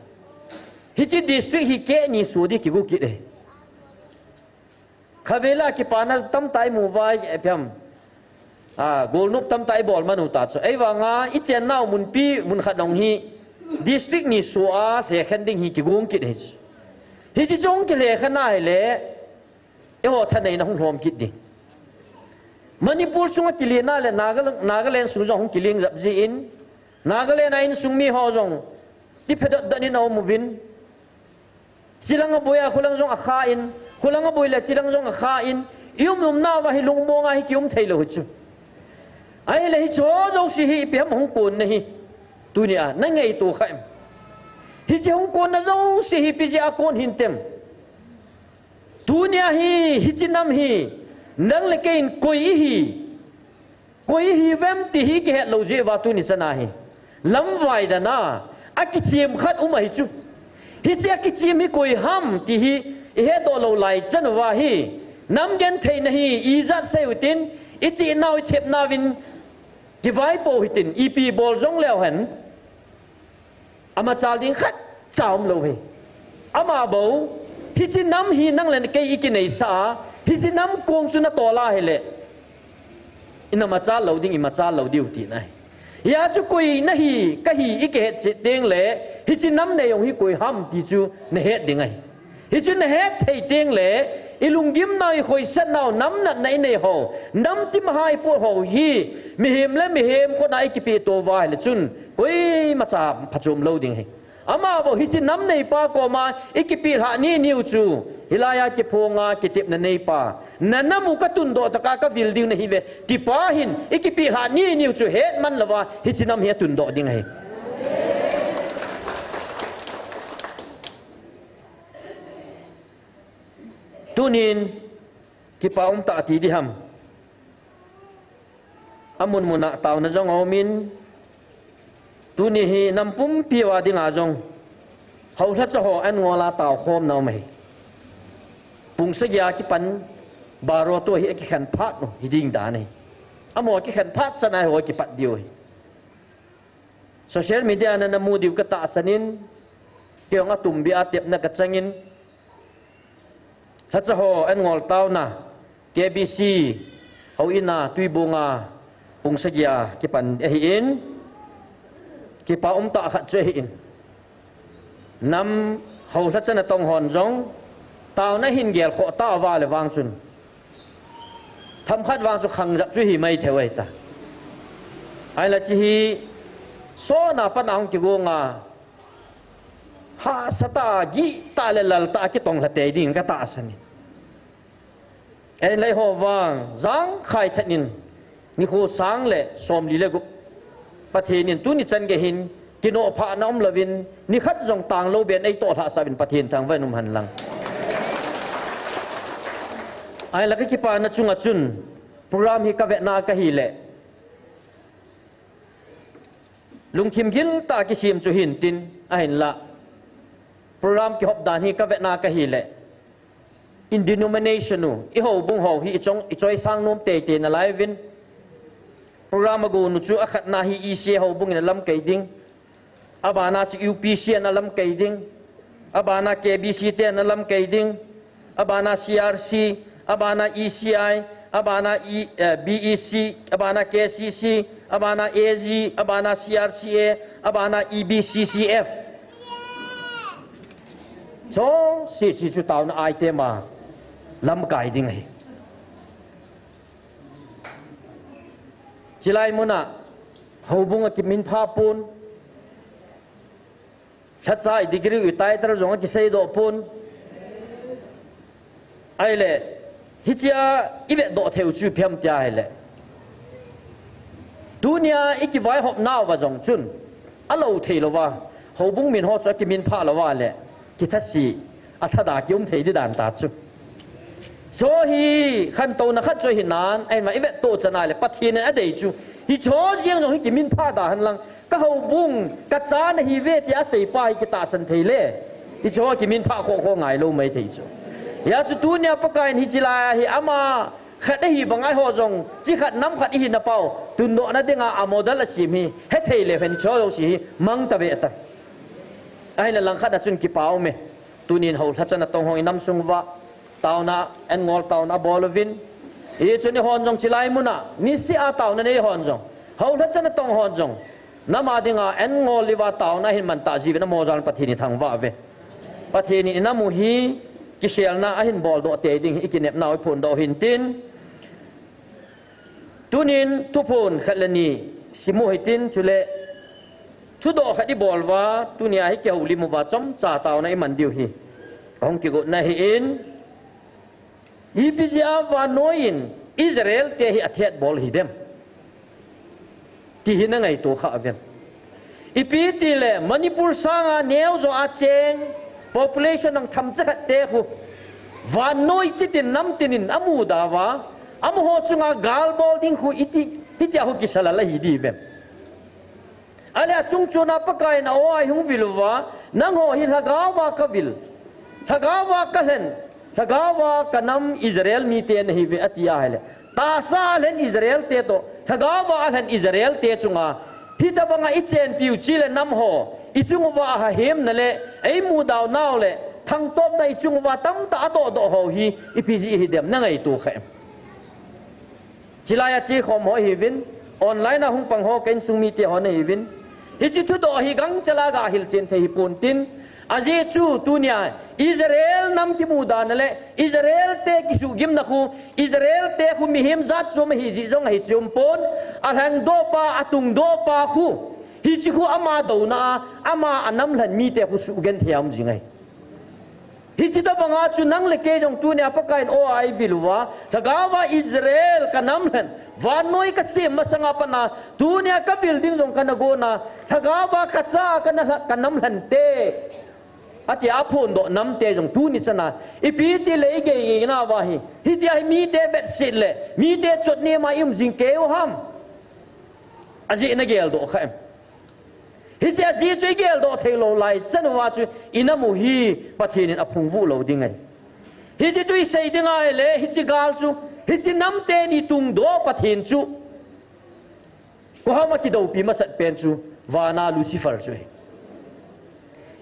Hiche district hi keh ni su di kigu kit e. Khavel a kipana tamtah i mu uva, ipi ham. A, golnop tamtah i bol man u ta chu. Ahivanga i chennau munpi, mun khat jong hi district ni su a lhekhen ding hi kigong kit ahi chu. Hiche chu hung kilhekhen ahile, eiho thaneina hung lhom kit ding. Manipur sunga kilen a le Naga-, Nagaland sung jong hung kiling jap jin, Nagaland a insung mi ho jong tiphe dot dot in aum uvin. Chilang aboi a, khulang jong akha in, khulang aboi le chilang jong akha in, i um umna uva hi lungmong a hi kium thei lou hi chu. Ahile hiche ho jouse hi ipi ham hung konna hi. Tunia, na ngaito kha em? Hiche hung konna jouse hi ipi jeh a kon hintem? Tunia hi, hiche nam hi, nang le kei in koi ihi, koi ihi vem ti hi kihet lou jeh uva tuni chan a hi. Lamvai dan a, akichem khat um ahi chu. Hiche akichem hi koi ham ti hi, i hetdoh lou lai chan uva hi, nam gentheina hi, ijat sei u tin, i chihnau, i thepnau vin, kivaipo hitin, ipi bol jong leu hen. Amachal ding khat, Cha umlou hi. Ama bou, hiche nam hi nang le kei ikineisah a, hiche nam kong chu natol a hile, inamachal lou ding, imachal lou diu tina ahi. Hia chu koi nahi, kahi ikihet chet teng le, hiche nam nei jong hi koi ham ti chu nahet ding ahi. Hichu nahet thei teng le, ilunggim nau, ikhoisat nau, nam natna inei ho, nam timha ipoh ho hi, mihem le mihem khut a ikipeh to uva hile chun, koima cha phachom lou ding ahi. Ama bou hiche nam neipa koma ikipeh lhah niniu chu, hilai a kiphong a kitepna neipa, nanam u katundoh tah a kavil diu nahiuve, tipa hin ikipeh lhah niniu chu hetman louva hiche nam hi atundoh ding ahi. Tunin, kipa umtah ti diham. Amun mun a taona jong aumin, tuni hi nam pumpi uva dinga jong, houlhacha ho an ngol a taokhomna um ahi. Pung sagi a kipan baro to hi akikhen phat u hiding dan ahi. Amaho akikhen phat chan a eiho akipat diu ahi. Social media na namu diu katahsan in, kei jong atumbeh a tepna kachangin, lhacha ho an ngol taona, K B C, houin a Tuibong a pung sagi a kipan ahin, kipa umtah khat chu ahin. Nam houlhacha natong hon jong, taona hin gelkhoh tauva le vang chun, themkhat vang chu khangjap chu himai thei u ahita. Ahinla hiche hi, sona pat a hung kigong a, hahsatah a, gihtah le laltah a kitong lha tei ding katahsan in. Ahinla eiho vang, jangkhai thet in, nikho sang le somli le gup, Pathen in tuni chan gei hin, kinoh phahna umlouvin, nikhat jong tanglou ben eitoh lhahsah uvin Pathen thangvah in um hen lang. Ahinla kakipana chunga chun, program hi kavetna kahile, lungthim giltah a kisem chu hintin, ahinla, program kihop dan hi kavetna kahile, in denomination u, ihoubung ho hi ichong, ichoisang nom teitei nalai uvin. Program agonu chu akhatna hi E C A houbung in alamkai ding. Abana chu U P C in alamkai ding. Abana K B C ten alamkai ding. Abana C R C, abana E C I, abana E, eh, B E C, abana K C C, abana A G, abana C R C A, abana E B C C F. Chonse chu taona item a lamkai ding ahi. Chulai mun a houbung akiminphah pon, lhacha i degree i title jong akiseidoh pon. Ahile, hichea ivetdoh thei u chu ipi ham tia ahile, tunia ikivaihopnauva jong chun, alou theilouva, houbung min ho chu akiminphah louva le, kithase, athada kium thei ding dan ta chu. Chu hi khantouna khat chu hinan, ahinla ivettoh chan ahile, Pathen in adei chu, hiche jeng jong hi kiminphah da henlang, kahoubung, kacha nahiuve tia aseipa hi kitahsan thei le, hiche kiminphah khohkhoh ngailou mai thei chu. Hia chu tunia Pakaiyin hiche laiya hi ama khat ahi banga eiho jong, chi khat nam khat ihina pau, tundohna dinga a model asem hi, hethei leu hen hiche jouse hi, mang tave ta. Ahinla langkhat a chun kipa aume. Tunin houlhacha natong ho inam sung uva, taona, an ngol taona abol uvin. Hichun eihon jong chulai muna, niseh a taona nei hon jong, houlhacha natong hon jong, nam a dinga an ngol uva taona ahin mangtah jiuvin amaho jal Pathen ithangvah uve. Pathen in inam u hi, kikhelna ahin boldoh tei ding hi ikinepnau iphondoh u hintin. Tunin thuphon khat le ni simu hitin chule thudoh khat ibol uva, tunia hi kihoulim uva chomcha taona iman diu hi ahung kigotna ahin, ipi jeh a vannoi in Israel te hi athet bol hidem, ti hi nangaito kha uvem? Ipi tile Manipur sanga neojo a cheng, population dang themcha khat te khu, vannoi chitin namtin in amuda uva, amaho chunga gal bol ding khu iti, hitia khu kisalal ahi diuvem? Ahile achung chuna Pakaiyin a-o a ihung vil uva, nangho hi lhagaova kavil, lhagaova kalhen, lhagaova kanam Israel mite nahiuve ati ahile, tahsa a lhen Israel te toh, lhagaova alhen Israel te chunga, hitobanga ichenpiu chi le nam ho, ichung uva ahahemna le eimudaonau le thangtopna ichung uva tamtah adohdoh ho hi ipi jeh hidem nangaito kha em? Chilai a chekhom ho hiuvin, online a hung pang ho ka insung mite ho nahiuvin, hiche thudoh hi gangchela gahil chen thei hipontin, ajeh chu tunia Israel nam kimudana le Israel te kisuhgimna khu, Israel te khu mihem jat chom ahijeh jong ahi chom pon, alhangdohpa, atungdohpa khu, hiche khu ama douna a, ama anamlhen mite khu suhgenthei a um jing ahi. Hiche tobanga chu nang le kei jong tunia Pakaiyin o a eivil uva, lhagaova Israel kanamlhen, vannoi kasem masanga patna, tunia kavil ding jong kana gona, lhagaova kacha a kana lha-, kanamlhen te, atia aphondoh namte jong tuni chana ipi tile igei geinauva hi, hitia hi mite vetset le mite chotnem a ium jing keiu ham? Ajeh nageldoh kha em? Hiche ajeh chu igeldoh theilou lai chan uva chu inam u hi Pathen in aphungvuh lou ding ahi. Hiche chu isei ding ahile, hiche gal chu, hiche nam teni tungdoh Pathen chu, koiham a kidoupi masat pen chu, vana Lucifer chu ahi.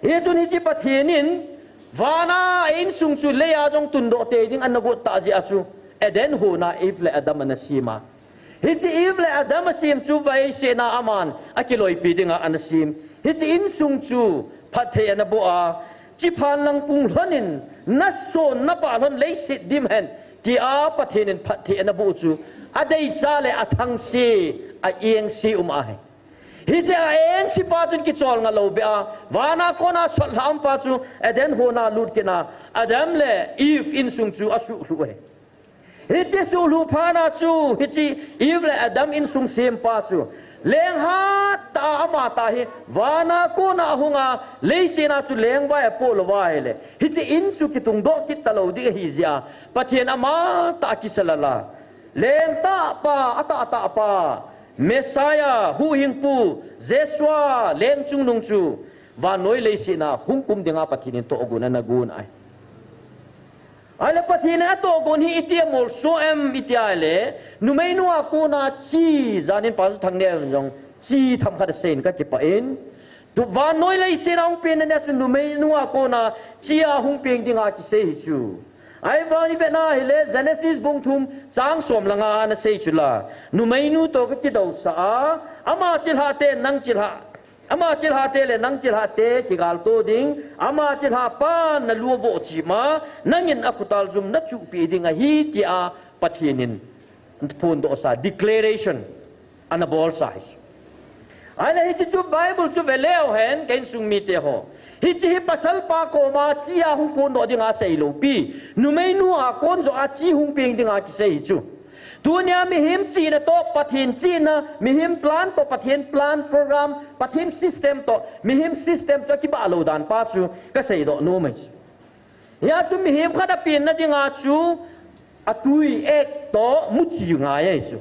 Hichun hiche Pathen in vana a insung chu leiya jong tundoh tei ding anagot tah jeh a chu, Eden hon a Eve le Adam anasem a, hiche Eve le Adam asem chu vaisetna aman akiloipi dinga anasem. Hiche insung chu phatthei anaboh a, chiphan lang pung lhonin, nason napah lhon leiset dim hen, tia Pathen in phatthei anaboh chu, adeicha le athangse, aengse um ahi. Hiche aengse pa chun kicholngah lou beh a, vana kona sotlhah um pa chu Eden hon a lut kit a, Adam le Eve insung chu asuhlhuh ahi. Hiche suhlhuh phatna chu, hiche Eve le Adam insung sempa chu, lenghat tah a amatah hi, vana kona ahunga, leiset a chu lengvai apoh louva ahile, hiche in chu kitungdoh kit talou ding ahijeh a, Pathen amatah akisalal a, lengtahpa, atahtahpa, Messiah, huhhingpu, Jeshua, leng chungnung chu, vannoi leiset a hung kum dinga Pathen in tohgon anagon ahi. Ahile Pathen in atohgon hi itia molso em itia ahile, numeinu a kona chi, janin Pastor Thangneo in jong chi themkhat aseiyin kakipah in, tu vannoi leiset a hung penna nia chu numeinu a kona chi a hung peng dinga kisei hi chu. Ahivangin ivet na ahile Genesis bung thum chang som le nga a anasei chu la, numeinu toh kakidousah a, ama chilhah te nang chilhah, ama chilhah te le nang chilhah te kigalto ding, ama chilhah pan nalu avoh chim a, nangin akhotal jum nachuhpeh ding ahi, tia Pathen in phondohsa, declaration, anabolsa ahi. Ahile hiche chu Bible chu veleu hen, ka insung mite ho. Hiche hi pasalpa koma chi a hung phondoh dinga seilou pi, numeinu a kon joh a chi hung peng dinga kisei hi chu. Tunia mihem chihna toh Pathen chihna, mihem plan toh Pathen plan, program, Pathen system toh mihem system chu akibah lou dan pa chu kaseidoh nom ahi. Hia chu mihem khat apenna dinga chu atui ek toh muchi ngai ahi chu.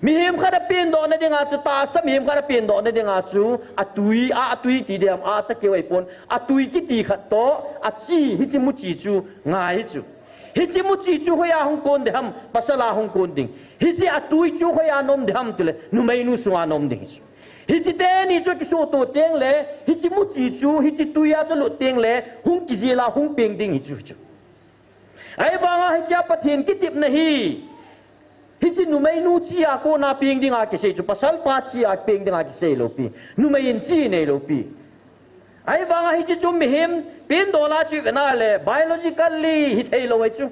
Mihem khat apendohna dinga chu, tahsa mihem khat apendohna dinga chu atui, a, atui ti diham, a, chakeu ahipon, atui kiti khat toh achi, hiche muchi chu ngai chu. Hiche muchi chu hoiya hung kon ding ham, pasal a hung kon ding. Hiche atui chu hoiya nom ding ham tile, numeinu sunga nom ding hi chu. Hiche teni chu kisuhto tengle, hiche muchi chu, hiche tuiya chu lut tengle, hung kijil a hung peng ding hi chu, hi chu. Ahivanga hichea Pathen kitepna hi, hiche numeinu chi a kona peng dinga kisei chu, pasalpa chi a peng dinga kiseilou pi, numei in chi neilou pi. Ahivanga hiche chu mihem pendohna chu ivet na le biologically hitheilou ahi chu.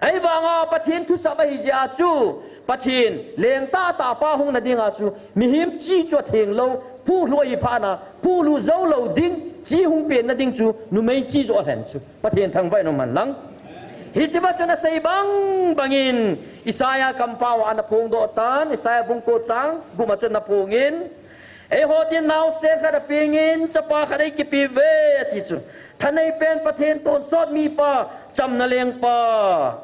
Ahivanga Pathen thusap ahijeh a chu, Pathen lengtahtahpa hungna dinga chu mihem chi chu athenglou, phuhlhuh ahiphat na, phuhlhuh joulou ding chi hung penna ding chu numei chi joh alhen chu. Pathen thangvah in umhen lang. Hichea chun asei bangbangin Isaiah kampao a anaphongdoh tan, Isaiah bung ko chang gup a chun anaphongin, eiho din naosen khat apengin, chapa khat eikipeh uve, ati chu. Thaneipen Pathen tonsot mipa, chamna lengpa.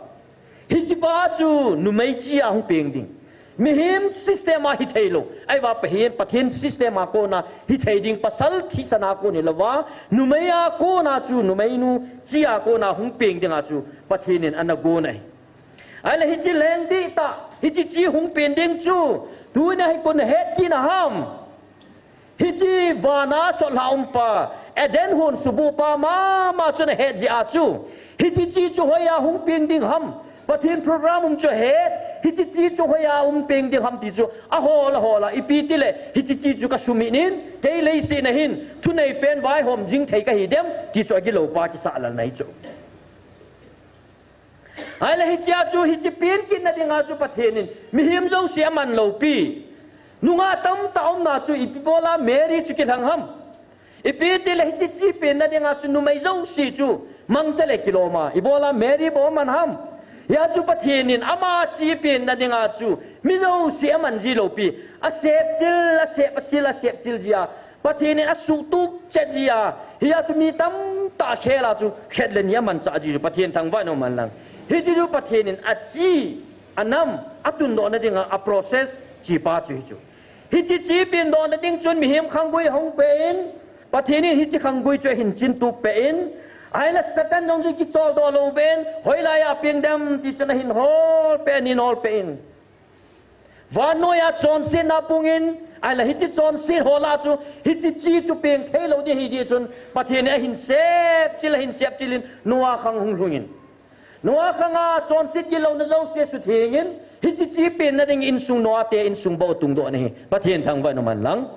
Hichepa chu numei chi a hung peng ding. Mihem system a hitheilou, ahivang Pathen, Pathen system a kona hithei ding, pasal thisan a kon hilouva, numei a kona chu, numeinu chi a kona hung peng dinga chu Pathen in anagon ahi. Ahile hiche leng dihtah, hiche chi hung peng ding chu tunia hi koiin ahet kit na ham? Hiche vana sotlha umpa, Eden hon subuhpa mama chun ahet jeh a chu, hiche chi chu hoiya hung peng ding ham, Pathen program um chu ahet, hiche chi chu hoiya hung peng ding ham ti chu ahol ahol a, ipi tile hiche chi chu kasumit in, kei leiset a hin thunei pen vaihom jing thei kahi dem ti chu agilou pa kisah lal ahi chu. Ahile hichea chu, hiche pen kitna dinga chu Pathen in mihem jouse aman lou pi. Nungah tamtah aumna chu ipi bola Mary chu kilhang ham? Ipi tile hiche chi penna dinga chu numei jouse chu mangcha le kilom a, ibola Mary bou aman ham? Hia chu Pathen in ama chi penna dinga chu mi jouse aman ji lou pi. Asep chil, asep asil, asep chil jia, Pathen in asuhtup chet jia, hia chu mi tamtah khel a chu khat le ni amanchah ji chu Pathen thangvah in um hen lang. Hiche chu Pathen in achi, anam, atundohna dinga a process chi pa chu hi chu. Hiche chi pendohna ding chun mihem khanggui ahung peh in, Pathen in hiche khanggui chu ahin chintup peh in, ahile Satan jong chu kicholdoh lou pen, hoilai a peng dem ti chun ahin hol peh in, ahin hol peh in. Vannoi a chonsetna pung in, ahile hiche chonset ho lah a chu, hiche chi chu peng thei lou ding ahi jeh chun, Pathen in ahin sep chil, ahin sep chil in Noah khang hung lhung in. Noah khang a chonset gillouna jouse sutheng in, hiche chi penna ding insung Noah te insung bou atungdoh in ahi. Pathen thangvah in um hen lang.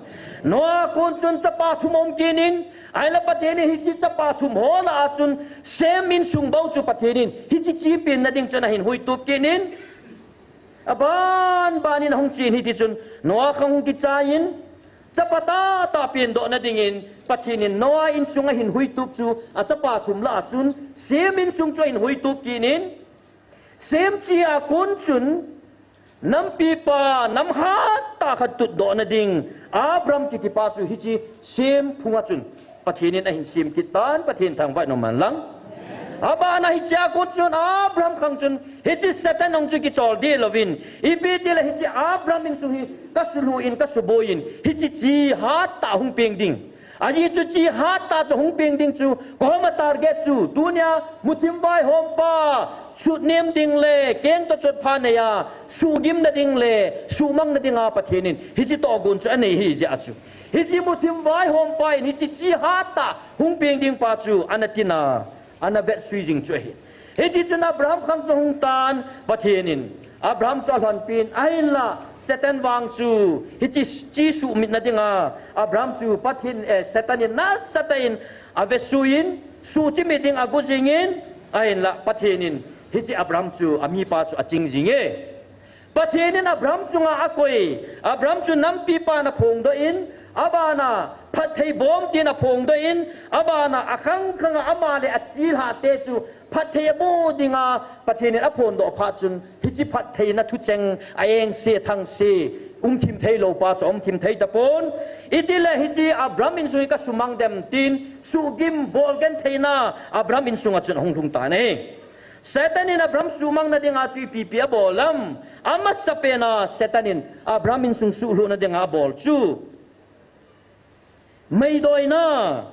Noah kon chun chapa thum aum kit in, ahile Pathen in hiche chapa thum ho lah a chun Shem insung bou chu Pathen in hiche chi penna ding chun ahin huitup kit in, aban ban in ahung chen hiti chun Noah khang hung kichai in, chapa tahtah pendohna dingin Pathen in Noah insung ahin huitup chu achapa thum lah a chun Shem insung chu ahin huitup kit in, Shem chi a kon chun nampipa, nam hattah khat tutdohna ding Abram kitipa chu hiche Shem phunga chun Pathen in ahin sem kit tan, Pathen thangvah in um hen lang. Abana hichea kon chun Abram khang chun hiche Satan jong chu kichol deh louvin, ipi tile hiche Abram insung hi kasulhu in, kasuboi in, hiche chi hattah hung peng ding. Ajeh chu chi hattah chu hung peng ding chu, koma target chu, tunia muthim vaihompa, sutnem ding le keng toh chotpha nei a, suhgimna ding le suhmangna dinga Pathen in hiche tohgon chu anei ahi jeh a chu, hiche muthim vaihompa in hiche chi hattah hung peng ding pa chu ana tin a, ana vetsui jing chu ahi. Hiti chun Abraham khang chu ahung tan, Pathen in Abraham chu alhonpin, ahinla Satan vang chu hiche chi suhmitna dinga Abraham chu Pathen, eh, Satan in nasatah in avetsui in, suhchimit ding ago jing in, ahinla Pathen in hiche Abraham chu amipa chu aching jing e. Pathen in Abraham chunga akoi, Abraham chu nampipa in aphongdoh in, abana phatthei bom tin aphongdoh in, abana akhang khanga ama le achilhahte chu phatthei aboh dinga Pathen in aphondoh phat chun, hiche phattheina thucheng a engse thangse umthim thei lou pa chu aumthim thei tapon. Itile hiche Abraham insung hi kasumang dem tin suhgim bolgentheina Abraham insunga chun ahung lhung tan ahi. Satan in Abraham suhmangna dinga chu ipi ipi abol am? Amasapen a Satan in Abraham insung suhlhuhna dinga abol chu meidoina,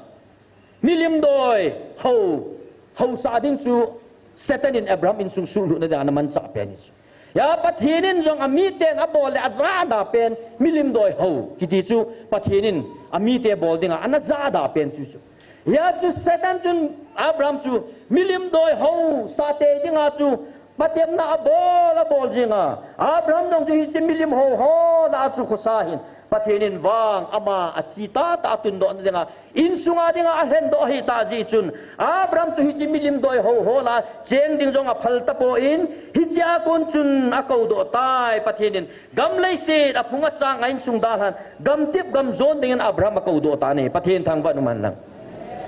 milim doi, hou, housah ding chu Satan in Abraham insung suhlhuhna dinga ana manchah pen ahi chu. Hia Pathen in jong amiten abol le ajahda pen milim doi hou kiti chu Pathen in amite bol dinga ana jahda pen chu chu. Hia chu Satan chun Abraham chu milim doi housah tei dinga chu patepna abol, abol jinga, Abraham jong chu hiche milim hou ho lah a chu khosa hin Pathen in vang ama achi tahtah atundohna dinga insunga dinga alhendoh ahitah jeh chun, Abraham chu hiche milim doi hou ho lah a cheng ding jong aphal tapon, hichea kon chun akoudoh tai. Pathen in gam leiset aphung achang a insung dalhan, gamtep gamjon dingin Abraham akoudoh tan ahi. Pathen thangvah in um hen lang.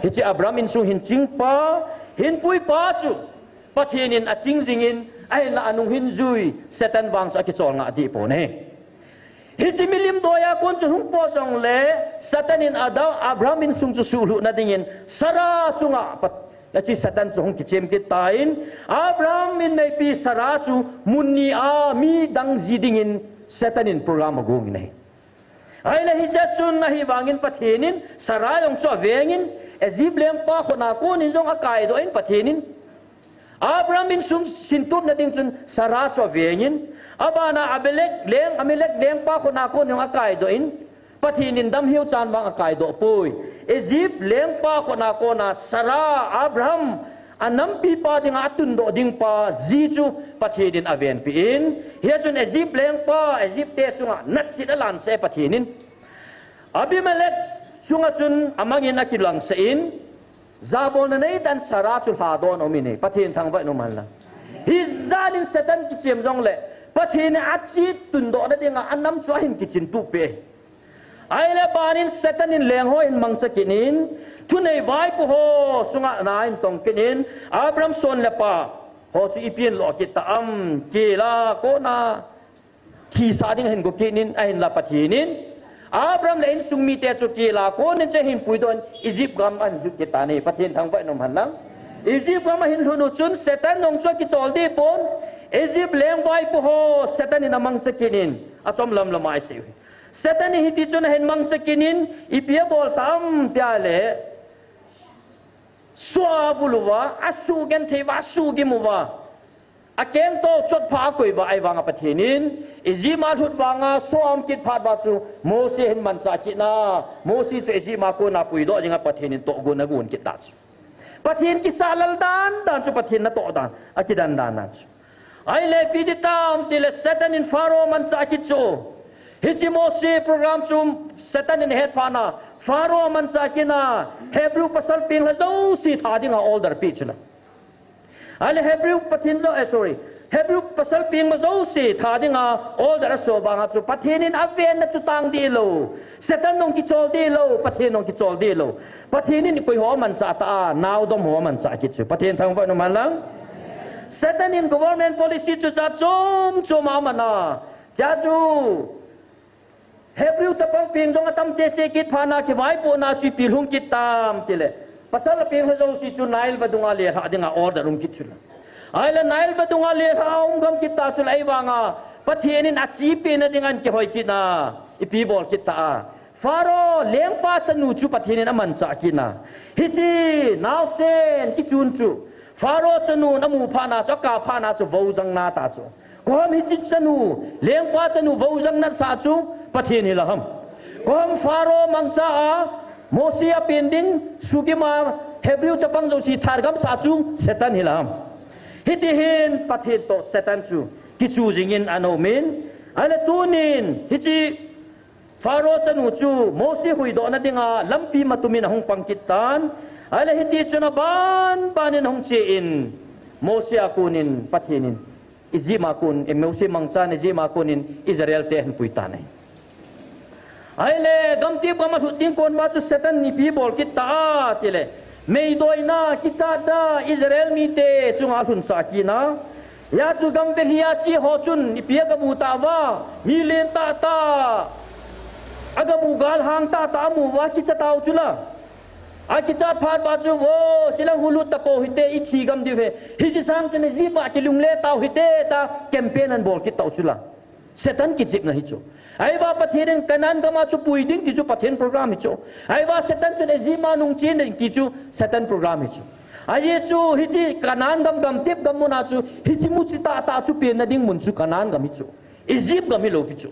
Hiche Abraham insung hin chingpa, hinpuipa chu Pathen in aching jingin, ahinla anung hin jui Satan vang chu akichol ngah deh pon ahi. Hiche milim doiya kon chun hung pot jongle, Satan in Adam, Abraham insung chu suhlhuhna dingin Sarah chunga pat, hiche Satan chu hung kichem kit tan, Abraham inneipi Sarah chu mun ni a mi dang ji dingin Satan in program agong in ahi. Ahile hichea chun ahivangin Pathen in Sarah jong chu avengin, Egypt lengpa khutna konin jong akaidoh in Pathen in, Abraham insung sintupna ding chun Sarah chu avengin, abana Amalek leng, Amalek lengpa khutna konin jong akaidoh in, Pathen in damheu chan vang akaidoh poi. Egypt lengpa khut a kona Sarah, Abraham, anampipa dinga atundoh dingpa ji chu Pathen in avenpi in. Hia chun Egypt lengpa, Egypt te chunga natsit alansah e Pathen in. Abimelech chunga chun amangin akilangsah in, jabolna neidan Sarah chu lhadoh in aum in ahi, Pathen thangvah in um hen lang. Hijat in Satan kichem jongle, Pathen in achi tundohna dinga anam chu ahin kichin tup e. Ahile banin Satan in leng ho ahin mangcha kit in, thunei vaipo ho sunga na ahin tong kit in, Abraham son le pa ho chu ipi ahin lo kit ta am, kela kona thisah ding ahin go kit in, ahinla Pathen in Abraham le insung mite chu kela konin chu ahin puidoh in Egypt gam ahin lut kit tan ahi, Pathen thangvah in um hen lang. Egypt gam ahin lut u chun Satan jong chu akichol deh pon, Egypt leng vaipo ho Satan in amangcha kit in, achom lam lam a isei u hi. Satan in hiti chun ahin mangcha kit in, ipi abol tam tia le, soh a avul uva, asuh genthei uva, asuh gim uva, akengto chotpha akoi uva, ahivanga Pathen in Egypt a lut vanga soh a um kit phat uva chu Mose ahin manchah kit in, Mose chu Egypt a kona puidoh dinga Pathen in tohgon agon kit ta chu. Pathen kisah lal dan dan chu, Pathen natoh dan, akidan dan dan chu. Ahile ipi ti tam tile Satan in Pharaoh amanchah kit chu. Hiche Mose program chu Satan in ahet phat in, Pharaoh amanchah kit in, Hebrew pasal peng lha jouse that dinga order pe chu na. Ahile Hebrew Pathen jong, eh, sorry. Hebrew pasal peng ma jouse that dinga order aso vanga chu Pathen in avenna chu tang deh lou. Satan jong kichol deh lou, Pathen jong kichol deh lou. Pathen in koi ho amanchah ta a, naodom ho amanchah kit chu. Pathen thangvah in um hen lang. Satan in government policy chu jat chom chom a aman a. Chea chu Hebrew chapang peng jong atam cheche kit phat in kivaipohna chu ipi lhung kit tam tile, pasal apeng lha jouse chu Nile vadung a lelhah dinga order um kit chu la. Ahile Nile vadung a lelhah a um gam kit ta chu la, ahivanga Pathen in achi penna dinga ahin kihoi kit in, ipi bol kit ta a. Pharaoh lengpa chanu chu Pathen in amanchah kit in, hiche naosen kichun chu Pharaoh chanun amu phat in chu, akap phat in chu voujang na ta chu. Koiham hiche chanu, lengpa chanu voujang nasah chu Pathen hi la ham? Koiham Pharaoh mangcha a, Mose apen ding, sugim a, Hebrew chapang jouse that gam sah chu Satan hi la ham? Hiti hin Pathen toh Satan chu kichu jing in ana um in, ahile tunin hiche Pharaoh chanu chu Mose huhdohna dinga lampi matumin ahung pang kit tan. Ahile hiti chun aban banin ahung che in, Mose a konin Pathen in Egypt a kon, eh, Mose mangchan Egypt a konin Israel te ahin pui tan ahi. Ahile gamtep gam a lhut ding kon uva chu Satan in ipi bol kit ta a tile, meidoina, kichatna Israel mite chunga alhunsah kit na. Hia chu gam velhi a che ho chun ipi agamu tauva, mi len tahtah, agamu galhang tahtah amu uva, akicha tau chu la. Akichat phat uva chu, vo, chilang hulut tapou hite, ithi gam diu ahi. Hiche sang chun Egypt a kilungle tau hite, tia campaign ahin bol kit tau chu la. Satan kichepna hi chu. Ahivang Pathen in Canaan gam a chu pui ding ti chu Pathen program hi chu. Ahivang Satan chun Egypt a nung chen ding ti chu Satan program hi chu. Ajeh chu hiche Canaan gam, gamtep gam mun a chu hiche muchi tahtah chu penna ding mun chu Canaan gam hi chu. Egypt gam hilou pi chu.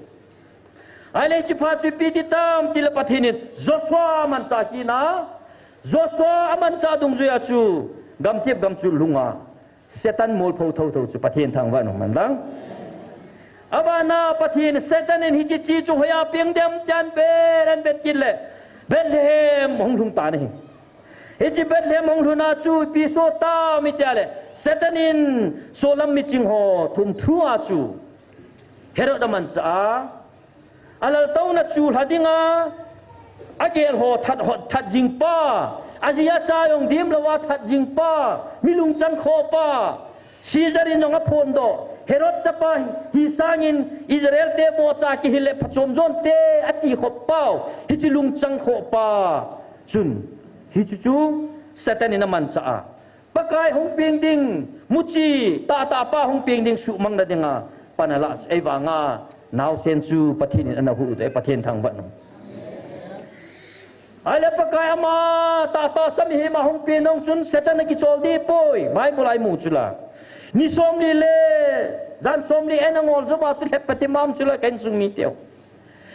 Ahile hiche phat chu ipi ti tam tile Pathen in Joshua amanchah kit na. Joshua amanchah dungjui a chu gamtep gam chu lhung a. Satan mol pho thotho chu Pathen thangvah in um hen lang. Abana Pathen, Satan in hiche che chu hoiya peng dem tia vet, ahin vet kit le Bethlehem ahung lhung tan ahi. Hiche Bethlehem ahung lhun a chu ipi soh tam itile, Satan in solam miching ho thum thu a chu Herod amanchah a, alaltouna chu lha dinga, agel ho that, ho that jing pa, aji acha jong dem louva that jing pa, mi lungchang khoh pa, Caesar in jong aphondoh, Herod chapa hi sangin Israel te bohcha kihil le phachom jon te ati khop pau, hiche lungchang khoh pa chun, hiche chu Satan in amanchah a. Pakai hung peng ding, muchi tahtah pa hung peng ding suhmangna dinga pan alah chu, ahivanga naosen chu Pathen in ana huhdoh e, Pathen thangvah in um. Ahile Pakai ama tahtah sa mihem a hung peng nung chun Satan akichol deh poi, Bible a imu chu la. Ni somli le jan somli ana ngol jou uva chu lhep pati mam chu la ka insung miteu.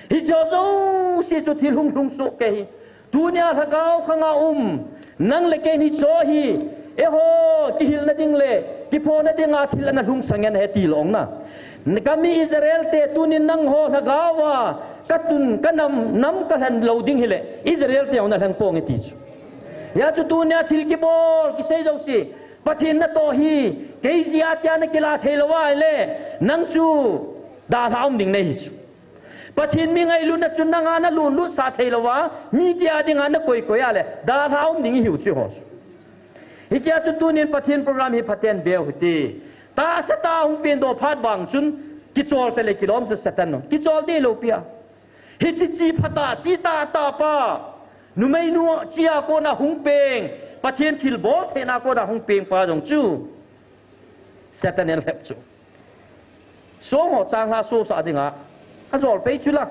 Hiche jouse chu thil hung lhung soh kei hi. Tunia lhagao khanga um nang le kei hiche hi, eiho kihilna ding le kiphona dinga thil ana lhung sangin ahi ti lou na. Kami Israel te tunin nangho lhagao a katun kanam, nam kalhen lou ding hile Israel te jong nalheng ponge ti chu. Hijeh chun tunia thil kibol kisei jouse Pathen natoh hi, kei jeh a tia nakilah thei lou ahile, nang chu dalha um ding nahi chu. Pathen mi ngailutna chu nanga nalunlut sah thei lou a, mite a dinga nakoi koi a le, dalha um ding ihiu chu eiho chu. Hichea chu tunin Pathen program hi phaten veu hite. Tahsa tah hung pengdoh phat vang chun, kichol tale kilom chu Satan no. Kichol ding lou pi a. Hiche chi phatah, chi tahtah pa. Numeinu chi a kona hung peng. Pathen thilbol theina kona hung peng pa jong chu Satan in alhep chu. Song ho changlhah sosah dinga ajol pei chu la.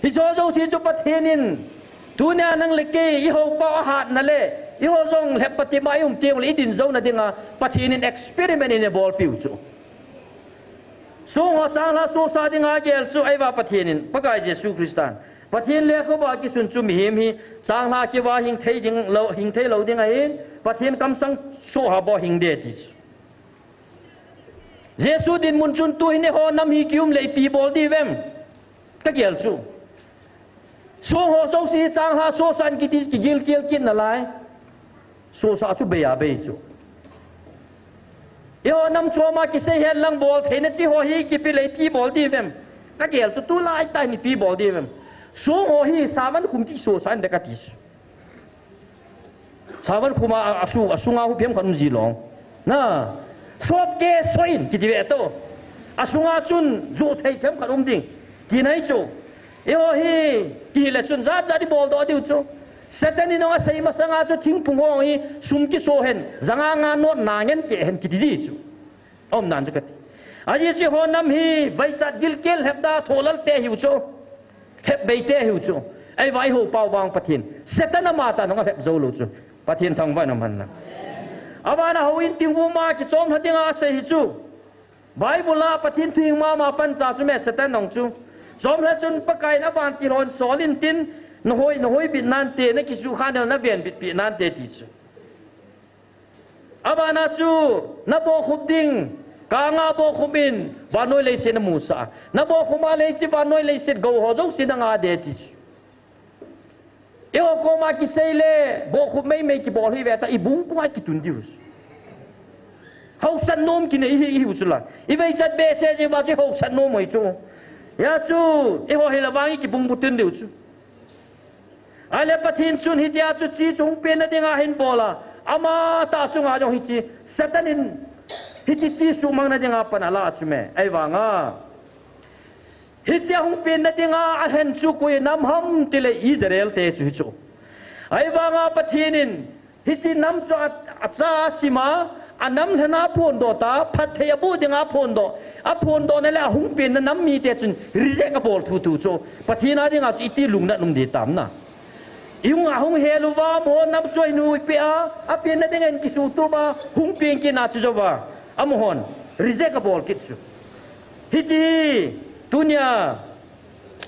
Hiche jouse chu Pathen in, tunia nang le kei, eiho pa ahatna le, eiho jong lhep pati ma i um teng le i din jouna dinga, Pathen in experiment in eibolpiu chu. Song ho changlhah sosah dinga agel chu, ahivang Pathen in, Pakai Jesu Christan, Pathen lekhabu a kisun chu mihem hi, changlhah kivah hing thei ding lou, hing thei lou ding ahin, Pathen kamsang soh ha bou hing ding ati chu. Jesu dinmun chun tuhin eiho nam hi kium le ipi bol diu vem? Kagel chu. Song ho jouse changlhah sosah in kiti kigilkel kit nalai. Sosah chu bei a bei chu. Eiho nam chom a kisei het lang bol theina chu eiho hi kipe le ipi bol diu vem? Kagel chu tulai tah in ipi bol diu vem? Song ho hi savan khum kisosah in de kati chu. Savan khum a, a, asu, asunga hu phem khat um ji lou. Na, sop ke soin, kiti ve to. Asunga chun, ju thei phem khat um ding. Ti nai chu. Eiho hi, kile chun, jat jat i bol doh diu chu. Satan in jong asei masanga chu, thingphung ho hi, sum kiso hen, janga nga not na ngen ke hen, kiti di chu. Aum nan chu kati. Ajeh chu eiho nam hi, vaichat gilkel lhep da tholal te hiu chu. Lhep bei te hiu chu. Ahivang eiho pau vang Pathen. Satan ama tah in jong alhep jou lou chu. Pathen thangvah in um hen lang. Abana houin thingphung ma kichom lha dinga asei hi chu. Bible a Pathen thu hing mama pancha chu me Satan jong chu. Chom lha chun Pakai in avantil hon sol intin, nahoi, nahoi bit nante, nakisukha nau naven bitpi nante ti chu. Abana chu, nabohkhup ding, kanga bohkhup in, vannoi leiset namusah. Nabohkhup a le hiche vannoi leiset gou ho jouse nanga ding ti chu. Eiho koma kisei le, bohkhup meimei kibol hi ve ta, i bung pung a kitun diu chu. Hausat nom kinei hi, ihiu chu la. I veichat behseh jeh uva chu hausat nom u hi chu. Hijeh chun, eiho hi la vang i kibung bu tun diu chu. Ahile Pathen chun hitia chu chi chu hung penna dinga ahin bol a. Ama tah chunga jong hiche Satan in hiche chi suhmang na dinga pan ala chu me. Ahivanga. Hiche hung penna dinga alhen chu koi nam ham tile Israel te chu hi chu. Ahivanga Pathen in Hiche nam chu a, acha asima, anam lhena aphondoh ta, phatthei aboh dinga aphondoh, aphondoh na le ahung penna nam mite chun reject abol thuthu chu. Pathen a dinga chu iti lungnat um ding tam na. I hung a hung hel uva, amaho nam chu ahung peh a, apenna dinga ahin kisuhtup a, hung peng kit na chu jouva, amahon reject abol kit chu. Hiche hi, tunia,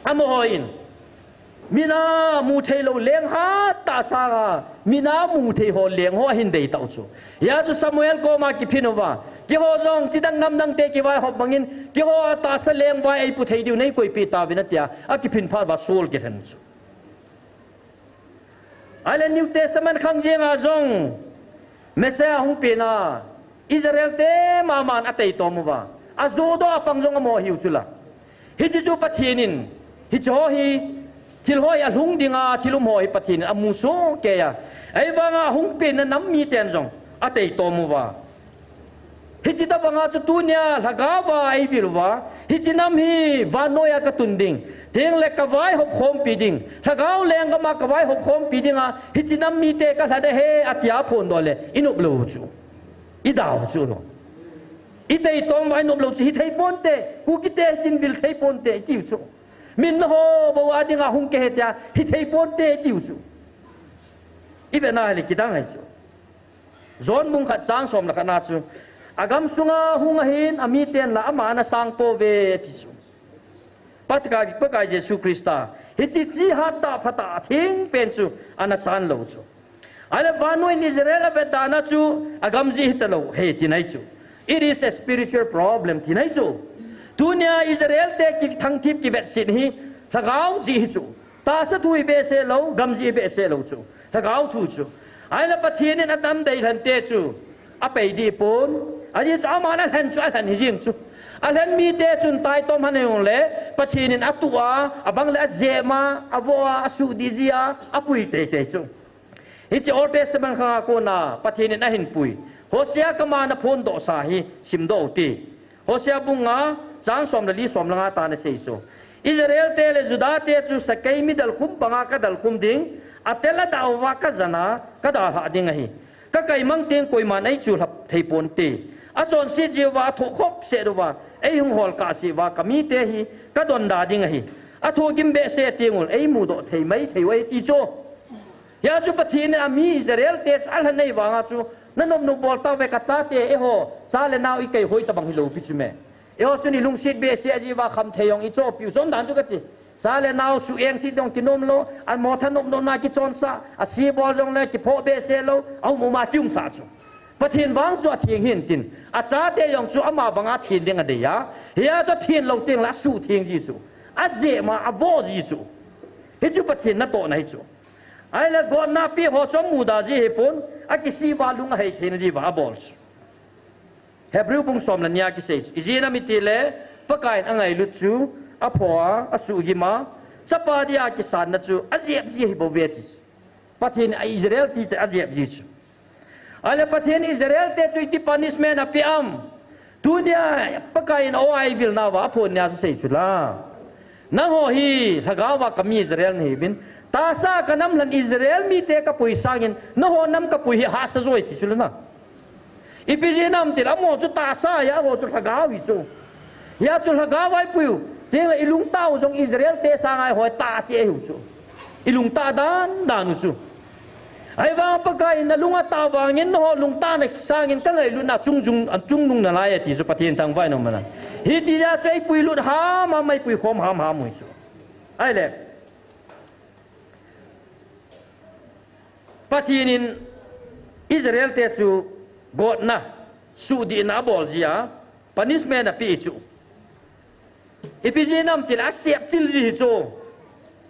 amaho in, Mit a mu thei lou leng hat tah sanga, mit a mu thei ho leng ho ahin dei tau chu. Hijeh chun Samuel koma kiphin uva, keiho jong chidang namdang te kivaihop bangin, keiho a tahsa leng vai eipu thei diu nei koipeh tauvin atia, akiphin phat uva Saul kilhen chu. Ahile New Testament khang jenga jong, Messiah hung pen a, Israel te maman atei tom uva. Ajodoh a pang jong amaho hiu chula. Hiti chu Pathen in, hiche ho hi, thil ho hi alhung dinga, thil um ho hi Pathen in amu soh kei a. Ahivanga hung penna nam miten jong atei tom uva. Hiche tabanga chu tunia lhagao va eivil uva. Hiche nam hi vannoi a katun ding. Tengle kavaihop khompi ding. Lhagao lenggam a kavaihop khompi dinga. Hiche nam mite kalha ding ahi atia aphondoh le. Inop lou chu. Idau chu lo. Itei tom uva inop lou chu. Hithei ponte. Kukite hitin vil thei ponte. Itiu chu. Min naho bou a dinga hung kei ahi tia. Hithei ponte itiu chu. Ive nale kidang ahi chu. John bung khat chang som le khat na chu. Agam sunga hung ahin amiten la ama ana sang pouve ati chu. Pakai, Pakai Jesu Christa. Hiche chi hat tah pha tah a theng pen chu ana san lou chu. Ahile vannoi in Israel avet dan a chu agam jeh hita lou ahi tina ahi chu. It is a spiritual problem tina ahi chu. Tunia Israel te kithangthip kivetsit hi lhagao jeh ahi chu. Tahsa thu hi behseh lou, gam jeh hi behseh lou chu. Lhagao thu chu. Ahile Pathen in adam deilhen te chu apei dih pon. Ajeh chu aman alhen chu alhen hi jeng chu. Alhen mite chun taitom han hijongle Pathen in atuh a, abang le ajep a, avoh a, asuh dih jeh a, apui teitei chu. Hiche Old Testament khang a kona Pathen in ahin pui. Hosea kama ana phondoh sa hi simdoh ute. Hosea bung nga, chang som le li, som le nga tah ana sei chu. Israel te le Juda te chu sakei mi dalkhum banga kadalkhum ding, atel adah uva kajan a kadalhah ding ahi. Kakaimang teng koiman eichuhlhap thei ponte. Achonset jeh uva athoh khop set uva eihung hol kahseh uva kamite hi kadonda ding ahi. Athoh gim behseh teng ul eimudoh thei maithei u ahi ti chu. Hia chu Pathen in ami Israel te chu alhen ahi vanga chu, nanop nop bol tauve kachate, eiho cha le nao ikei hoi tobang hilou pi chu me. Eiho chun ilungset behseh jeh uva khamthei jong ichohpiu chom dan chu kati. Cha le nao suhengset jong kinom lou, amoh thanop nopna kichonsah, ase bol jongle kiphoh behseh lou, aum um a kiumsah chu. Pathen vang chu atheng hintin, achate jong chu ama banga theng ding adei a. Hia chu athen lou tengle asuhtheng ji chu. Ajep a, avoh ji chu. Hichu Pathen natohna hi chu. Ahile gotna peh ho chu amuda ji ahipon, akisih uva lung ahei theina diuva abol chu. Hebrew bung som le ni a kisei chu. Ijeh inem itile, Pakai in angailut chu aphoh a, asuhgim a, chapa dia kisanna chu ajep ji ahi bouve ti. Pathen in Israel te chu ajep ji chu. Ahile Pathen in Israel te chu iti punishment apeh am? Tunia Pakai in aoa eivil nauva aphon nia chu sei chu la. Nangho hi lhagao a kami Israel nahiuvin, tahsa a kanam lhen Israel mite kapui sangin nangho nam kapui hi hahsa joi ti chu la na. Ipi jeh inem itile amaho chu tahsa ahi, amaho chu lhagao ahi chu. Hia chu lhagao a ipuiu tengle ilungtah u jong Israel te sanga eiho tah cheh ahiu chu. Ilungtah dan dan u chu. Ahivang Pakai in nalung atah vangin nangho lungtahna sangin kangailutna chungnung, chungnung nalai ati chu Pathen thangvah in um ahi. Hiti jeh a chu eipuilut hamham, eipuikhom hamham u ahi chu. Ahile Pathen in Israel te chu gotna, suhdihna abol jeh a punishment apeh chu. Ipi jeh inem itile asepchil ji ahi chu.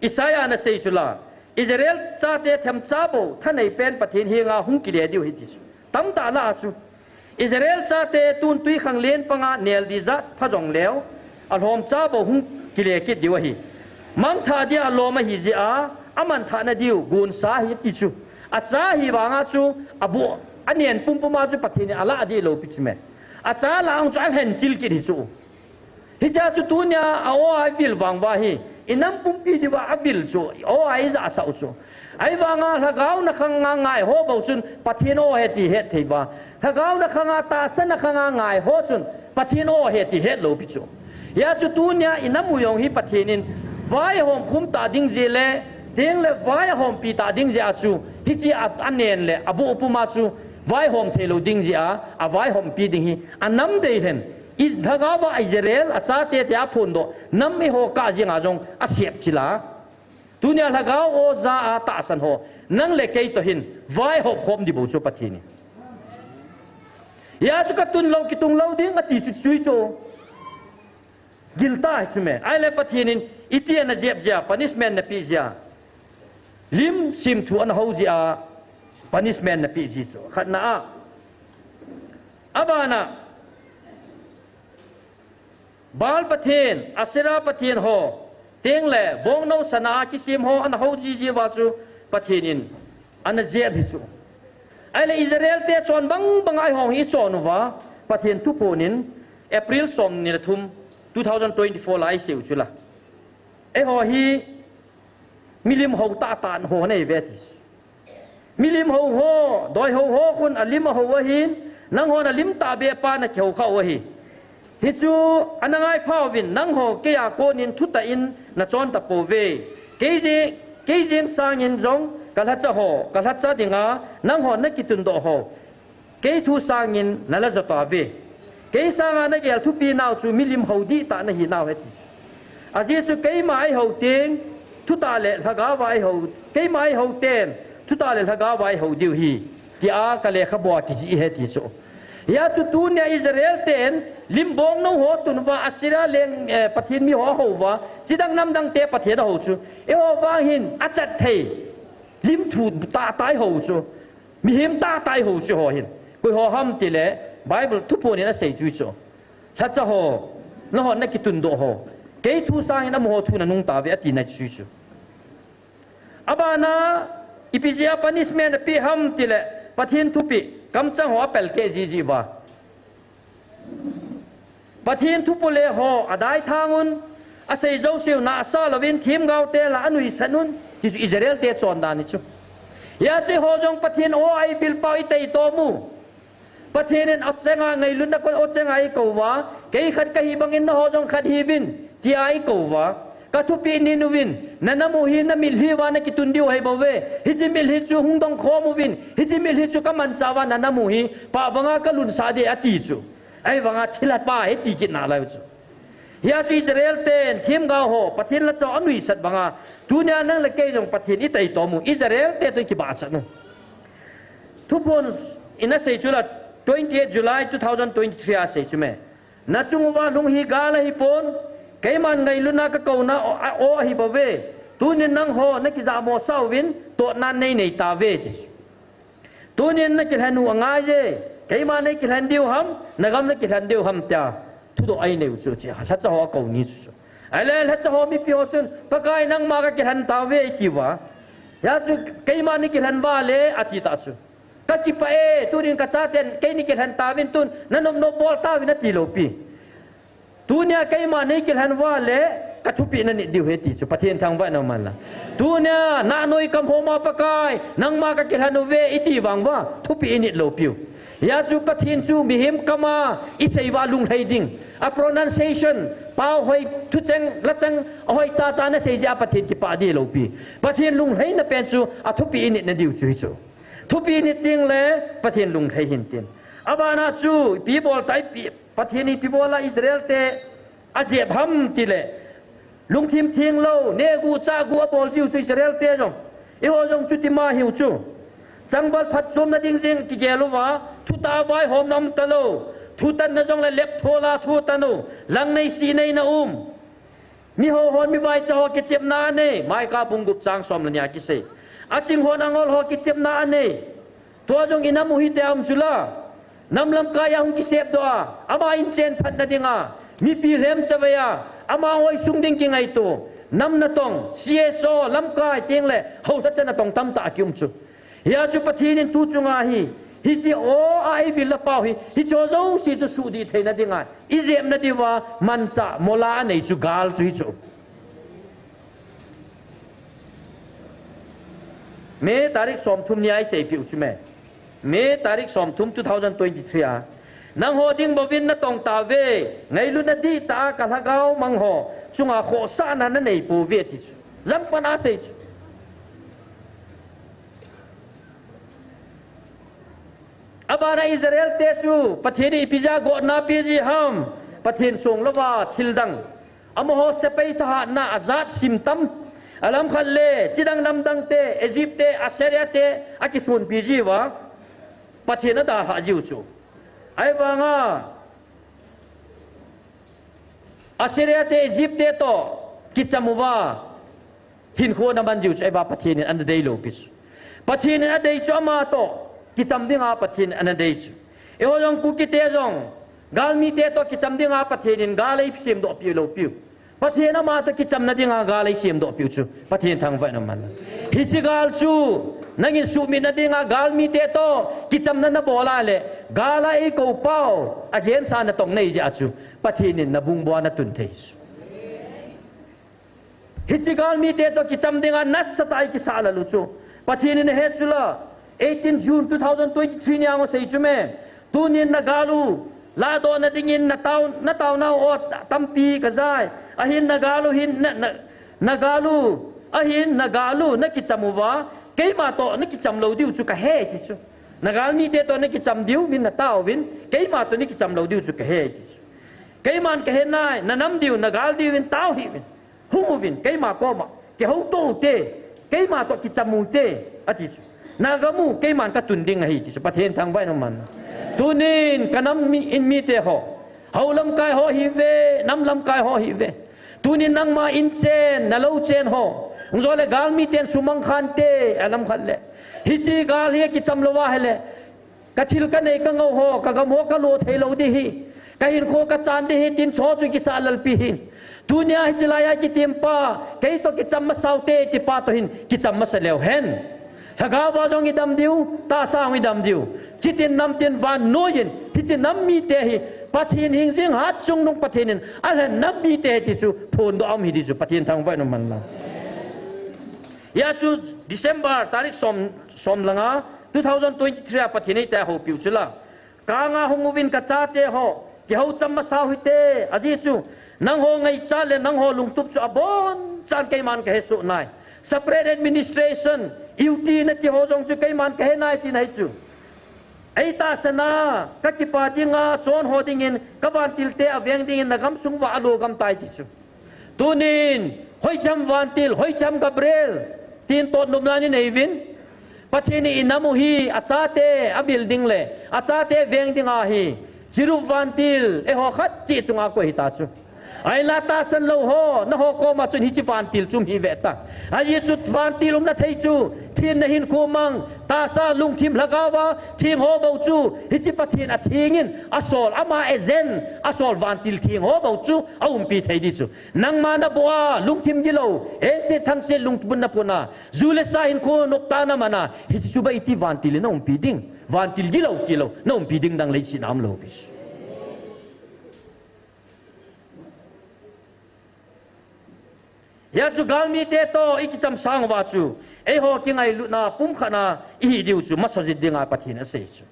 Isaiah in asei chu la. Israel chate themcha bou thanei pen Pathen henga hung kile diu ahi ti chu. Tamtah lah a chu. Israel chate tun twikhanglen panga nel dih jat pha jongleu, alhomcha bou hung kile kit diu ahi. Mangthah dia alom ahi jeh a, amanthahna diu gonsa ahi ti chu. Acha ahi vanga chu, aboh, anen pumpum a chu Pathen in alah dih lou pi chu me. Acha lah a chu alhenchil kit ahi chu. Hichea chu tunia a-o a ivil vang uva hi, inam pumpi diuva avil chu, o a ijahsah u chu. Ahivanga lhagaona khanga ngaiho bou chun Pathen o ahi ti het thei uva. Lhagaona khanga, tahsana khanga ngaiho chun Pathen o ahi ti het lou pi chu. Hia chu tunia inam u jong hi Pathen in vaihom khum ta ding jeh le, tengle vai ahompi ta ding jeh a chu, hiche a, anen le aboh puma chu vaihom thei lou ding jeh a, avaihompi ding hi anam deilhen. Is lhagao a Israel achate tia aphondoh, nam eiho kah jenga jong asepchil a. Tunia lhagao o ja a tahsan ho, nang le kei toh hin vaihom khom ding bou chu Pathen in. Hia chu katun lou, kitung lou ding ati chu chui chu. Giltah ahi chu me. Ahile Pathen in iti ana jep jia, punishment ana pe jia. Lim simthu ana hou jia, punishment ana pe ji chu. Khatna a. Abana, Baal Pathen, Asherah Pathen ho, tengle bongnou sana a kisem ho ana hou ji jiuva chu Pathen in ana jep ahi chu. Ahile Israel te chon bang bang a eiho hi ichon uva, Pathen thuphon in April somni le thum, two thousand twenty-four lai isei u chu la. Eiho hi milim hou tahtah ho nei ve ti. Milim hou ho, doi hou ho khun alim ahou ahin, nanghon alim tahbeh pa nakihou khah u ahi. Hichu ana ngaipha uvin, nangho keia konin thutah in nachon tapouve. Kei jeng, kei jeng sangin jong kalhacha ho, kalhacha dinga nanghon nakitundoh ho, kei thu sangin nala jotauve. Kei sanga nagel thupi nau chu milim hou dihtah nahi nau ahi ti. Ajeh chu keima eihou teng, thutah le lhagaova eihou, keima eihou ten, thutah le lhagaova eihou diu ahi, tia ka lekhabua kijih ahi ti chu. Hia chu tunia Israel ten, lim bongnou ho tun uva, Assyria leng, eh, pathen mi ho ahou uva, chidang namdang te pathen ahou chu. Eiho vang hin, achat thei, lim thu tahtah eihou chu. Mihem tahtah eihou chu ho hin. Koi ho ham tile, Bible thuphon in asei chu chu. Lhacha ho, nahon nakitundoh ho. Kei thu sangin amaho thu nanung tauve ati na chu chu. Abana, ipi jeh a punishment apeh ham tile, Pathen thupeh, kamchang ho apel keh jiji uva. Pathen thupule ho, adaithang un, asei jouseu nahsah louvin, themgao te lah a anuisat un, ti chu Israel te chondan hi chu. Hia chu eiho jong Pathen o a eivilpau itei tom u. Pathen in achenga ngailutna kon o chenga eikou uva, kei khat kahi bangin nangho jong khat hiuvin, tia eikou uva. Kathupeh nit uvin, nanam u hi namitlhi uva nakitun diu ahi bouve, hiche mitlhi chu hung dongkhom uvin, hiche mitlhi chu kamanchah uva nanam u hi, pah banga kalunsah ding ati chu. Ahivanga thilha pa hi ti kit nalai u chu. Hia chu Israel ten, themgao ho, Pathen lhacha ho anuisat banga, tunia nang le kei jong Pathen itei tom u, Israel te toh ikibahchat u. Thuphon in asei chu la, twenty-eight July two thousand twenty-three a asei chu me. Nachung uva lhung hi gal ahipon, keiman ngailutna kakouna o, a, o ahi bouve. Tunin nangho nakijahmo sah uvin, totnan neinei tauve, ti. Tunin nakilhen u angaiye, keiman neikilhen diu ham, nagam nakilhen diu ham tia, thudoh einei u chu, chu lhacha ho akou ni chu. Ahile lhacha ho mipi ho chun, Pakai nangma kakilhen tauve, ati uva. Hia chu keiman neikilhen uva le, ati ta chu. Kakipah e, tunin kachaten, kei neikilhen tauvin tun, nanop nop bol tauvin ati lou pi. Tunia keiman neikilhen uva le, kathupeh nanit diu ahi ti chu, Pathen thangvah in um hen lang. Tunia, nahnoi kamhom a Pakai, nangma kakilhen uve, iti vang uva, thupeh init lou piu. Hia chu Pathen chu mihem kama, isei uva lunglhai ding. A pronunciation, pao hoi, thucheng, lacheng, ahoi chacha nasei jeh a Pathen kipah ding lou pi. Pathen lunglhaina pen chu, athupeh init nadiu chu hi chu. Thupeh init ding le, Pathen lunglhai hinte. Abana chu, ipi bol tai, ipi, Pathen ipi bol a Israel te ajep ham tile. Lungthim theng lou, nehguh chahguh abol jiu chu Israel te jong. Eiho jong chuti ma hiu chu. Changval phatchomna ding jeng kigel uva, thutah a vaihomna um talou. Thutanna jong le lepthol a thutan u. Lang nei sih nei na um. Miho hon mivaicha ho kichepna anei, Micah bung gup chang som le ni a kisei. Aching hon angol ho kichepna anei. Tua jong inam u hite a um chu la. Nam lamkai a hung kisepdoh a, ama inchen phatna dinga, mipi lhem chavei a, ama hoisung ding kingaito. Nam natong, C S O, lamkai teng le, hou lhacha natong tamtah akium chu. Hia chu Pathen in tu chunga hi, hiche o a eivil a pau hi, hiche ho jouse chu suhdih theina dinga, ijepna diuva, manchah, mola anei chu gal chu hi chu. May tarik somthum ni a iseipeh u chu me. May tarik somthum two thousand twenty-three a. Nangho ding bouvin natong tauve, ngailutna dihtah a kalhagao mang ho, chunga khohsahna nanei pouve ti chu. Jangpan a sei chu. Abana Israel te chu, Pathen in ipi jeh a gotna ape ji ham, Pathen song louva thil dang. Amaho sepai thahatna ajat sim tam. Alam khat le, chidang namdang te, Egypt te, Assyria te, akisonpi jiuva. Pathen adalhah jiu chu. Ahivanga, Assyria te, Egypt te toh, kicham uva. Hinkho ana man jiu chu, ahivang Pathen in ana dei lou pi chu. Pathen in adei chu ama toh, kicham dinga Pathen in ana dei chu. Eiho jong Kuki te jong, galmi te toh kicham dinga Pathen in gal eisemdoh piu lou piu. Pathen ama toh kichamna dinga gal eisemdoh piu chu. Pathen thangvah in um hen lang. Hiche gal chu, nangin suhmitna dinga galmi te toh, kichamna nabol a le, gal a eikou pau, agensa natong nahi jeh a chu. Pathen in nabung bua natun thei chu. Hiche galmi te toh kicham dinga nasatah a ikisah lel u chu. Pathen in ahet chu la. Eighteen June two thousand twenty-three ni a asei chu me. Tunin nagal u, lahdohna dingin natao, nataonau o tampi kajai. Ahin nagal u hin, na, na, nagal u, ahin nagal u, nakicham uva. Keima toh nakicham lou diu chu kahe ti chu. Nagalmi te toh nakicham diu, min nataovin. Keima toh nakicham lou diu chu kahe ti chu. Keiman kahe nai, nanam diu, nagal diuvin, tao hih uvin. Hung uvin, keima koma kihouto ute, keima toh kicham ute, ati chu. Nagamu, keiman katun ding ahi, ti chu. Pathen thangvah in umhen. Tunin kanam mi, in mite ho, hou lamkai ho hiuve, nam lamkai ho hiuve. Tunin nangma in chen, nalou chen ho, hung jo le galmiten sumang khante, alam khat le. Hiche gal hi kicham lou ahile, kathil kanei kangou ho, kagam ho kalo thei lou ding ahi. Kahinkho kachan ding ahi, tin cho chu kisa lalpi ahi. Tunia hiche laiya kitim pa, kei toh kicham masa ute, ti pa toh hin kicham masa leu hen. Lhagao a jong idam diu, tahsa a jong idam diu. Chutin namtin vannoiyin, hiche nam mite hi, Pathen hingjing hat chungnung Pathen in alhen nam mite ahi ti chu phondoh a um ahi ti chu Pathen thangvah in umhen lang. Hia chu December tarik som, som le nga, two thousand twenty-three a Pathen in eihoupiu chu la. Kanga hung uvin kachate ho, kihou cham masa uhite, ajeh chu, nangho ngaichat le nangho lungtup chu abonchan keiman kahesoh nai. Separate administration, U T nati ho jong chu keiman kahe nai tina ahi chu. Eitahsan a, kakipa dinga, chon ho dingin, kavantil te aveng dingin, nagamsung uva alo gam tai ti chu. Tunin, hoicham vantil, hoicham Gabriel, tin totnopna nei uvin. Pathen in inam u hi, achate avil ding le, achate veng ding ahi. Cherub vantil, eiho khat cheh chunga koi hita chu. Ahinla tahsan lou ho, nangho koma chun hiche vantil chu um hih veta. Ajeh chu vantil umna thei chu, thina hinkho mang, tahsa lungthim lhagao a, theng ho bou chu, hiche Pathen atheng in, asol, ama agent, asol vantil theng ho bou chu, aumpi thei ding chu. Nangma naboh a, lungthim gilou, engse thangse lungput na puna, ju le sa hinkho noptah na man a, hiche chu bou iti vantil in naumpi ding, vantil gilou tilou, naumpi ding dang leiset a umlou pi. Hia chu galmite toh ikicham sang uva chu, eiho kingailutna pumkhat a ihi diu chu masa jing dinga Pathen in asei chu.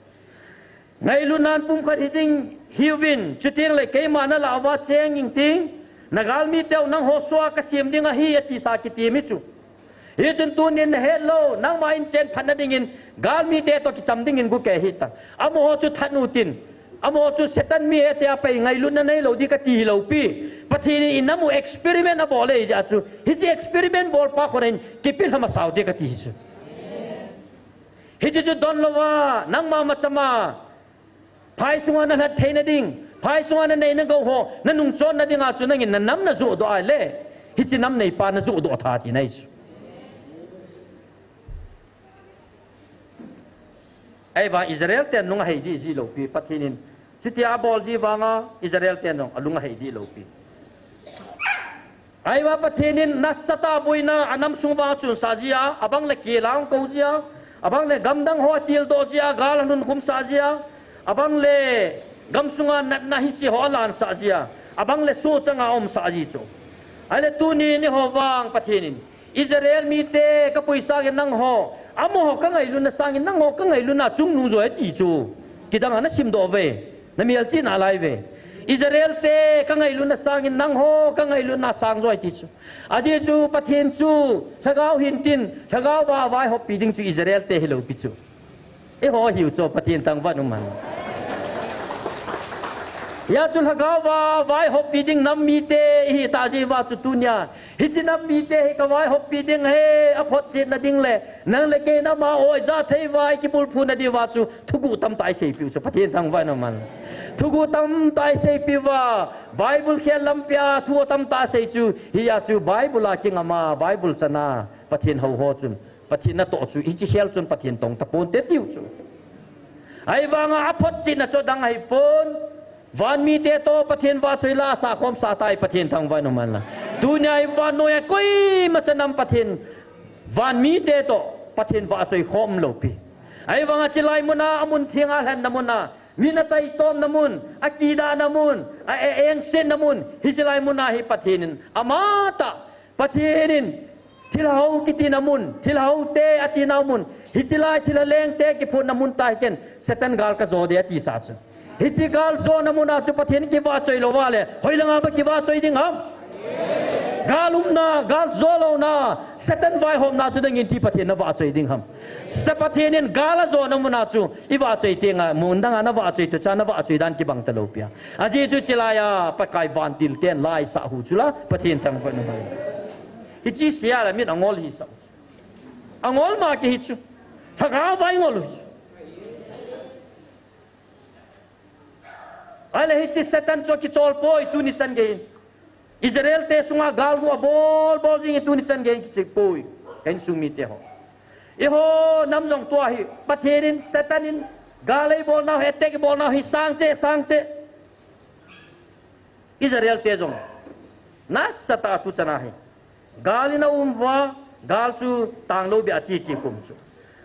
Ngailutna pumkhat hi ding hiuvin, chuteng le keima nalah uva cheng inge ti, nagalmi teu nangho soh a kasem ding ahi, atisa kitim ahi chu. Hichun tunin nahet lou, nangma in chen phatna dingin, galmite toh kicham dingin gu kei hita. Amaho chu that utin, amaho chu Satan mi ahi tia pai ngailutna neilou ding kati hilou pi. Pathen in inam u experiment abol e jeh a chu, hiche experiment bolpa khun in kipilha masa ute kati hi chu. Hiche chu donlouva, nangma machama, phai sunga nalhat theina ding, phai sunga nanei nagou ho, nanungchonna dinga chu nangin nanam najohdoh a le, hiche nam neipa najohdoh tha tina ahi chu. Ahivang Israel ten nung ahei dih ji lou pi, Pathen in chutia abol ji vanga Israel ten jong alung ahei dih lou pi. Ahivang Pathen in nasatah a boina anam sung vang achunsah ji a, abang le kilang kou ji a, abang le gamdang ho atildoh ji a, gal alhunkhum sah ji a, abang le gamsunga natna hise ho alansah ji a, abang le sohchanga aumsah ji chu. Ahile tunin eiho vang Pathen in Israel mite kapui sangin nangho, amaho kangailutna sangin nangho kangailutna chungnung joi ati chu. Kidang a nasimdoh uve, namelchihna lai uve. Israel te kangailutna sangin nangho kangailutna sang joi ati chu. Ajeh chu Pathen chu lhagao hintin, lhagao a vaihoppi ding chu Israel te hilou pi chu. Eiho hiu chu Pathen thangvah in umhen. Hia chu lhagao a vaihoppi ding nam mite ihi tah jeh uva chu tunia, hiche nam mite hi kavaihoppi ding ahi, aphotchetna ding le, nang le kei nama oi ja thei uva ikibulphuna diuva chu thuguh tamtah iseipiu chu Pathen thangvah in umhen. Thuguh tamtah iseipiuva, Bible khel lampia thu tamtah sei chu, hia chu Bible a kingam a, Bible chana Pathen hou ho chun Pathen natoh chu, hiche khel chun Pathen tong taponte tiu chu. Ahivanga aphotchetna chu adang ahipon, van mite toh Pathen vahchoi la asah khomsah tai, Pathen thangvah in umhen lang. Tunia hi vannoiya koimacha nam Pathen, van mite toh Pathen vahchoi khom lou pi. Ahivanga chulai muna, amun thenga alhenna muna, min ataitomna mun, akidahna mun, a, a engsetna mun, hiche lai muna hi Pathen in amatah, Pathen in thilha hou kitina mun, thilha houte atina mun, hiche lai thilha lengte kiphutna mun tah hi ken, Satan gal kajo ding atisa chu. Hiche gal jona muna chu Pathen kivahchoi louva le, hoilanga ma kivahchoi ding ham? Gal umna, gal jo louna, Satan vaihomna chu nangin ti Pathen navahchoi ding ham? Sa Pathen in gal ajona muna chu ivahchoi tenga, mun danga navahchoi toh cha navahchoi dan kibang talou pia. Ajeh chu chulaiya Pakai vantil ten la isah u chu la, Pathen thangvah in umhen. Hiche sia le min angol hi sa. Angol ma kihi chu. Lhagao va ingol u hi. Ahile hiche Satan chu kichol poi tuni chan gei hin. Israel te sunga gal gu abol bol jing hi tuni chan gei hin kicheh poi. Ka insung mite ho. Eiho nam jong tua hi Pathen in, Satan in gal eibol nau hi, attack eibol nau hi sang cheh, sang cheh. Israel te jong nasatah a tu chan a hi gal in aum uva, gal chu tanglou beh a chi chi kum chu.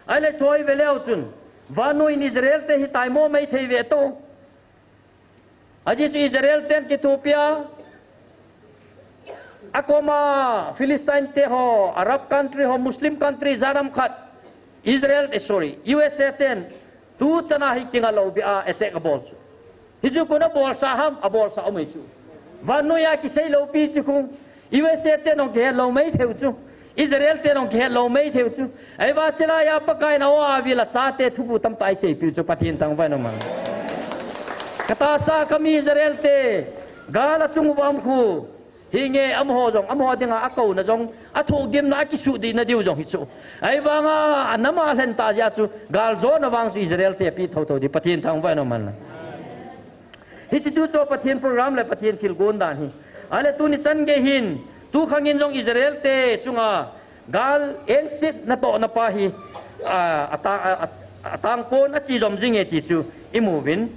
Ahile choi ve leu chun, vannoi in Israel te hi taimo mai thei ve to. Ajeh chu Israel ten kithopi a, akoma Philistine te ho, Arab country ho, Muslim country, jat ham khat, Israel, eh, sorry, U S A ten tu chan a hi kinga lou beh a attack abol chu. Hichu koi in abolsa ham, abolsa um ahi chu. Vannoi a kisei lou pi chu khu, U S A ten jong kihet lou mai thei u chu. Israel ten jong kihet lou mai thei u chu. Ahivang chulai a Pakai in a-o avil a chate thuguh tamtah eisei piu chu, Pathen thangvah in um hen. Ka tahsa kami Israel te, gal a chung uva um khu. Hinge amaho jong, amaho dinga akouna jong, athohgimna, akisuhdihna diu jong hi chu. Ahivanga, anam a lhen tah jeh a chu, gal jona vang chu Israel te apeh thotho ding, Pathen thangvah in um hen. Hiti chu chu Pathen program le Pathen thilgon dan hi. Ahile tuni chan gei hin, tu khang in jong Israel te chunga gal engset natohna pa hi, a, atang, a, a, atang pon achi jom jing e ti chu imu uvin.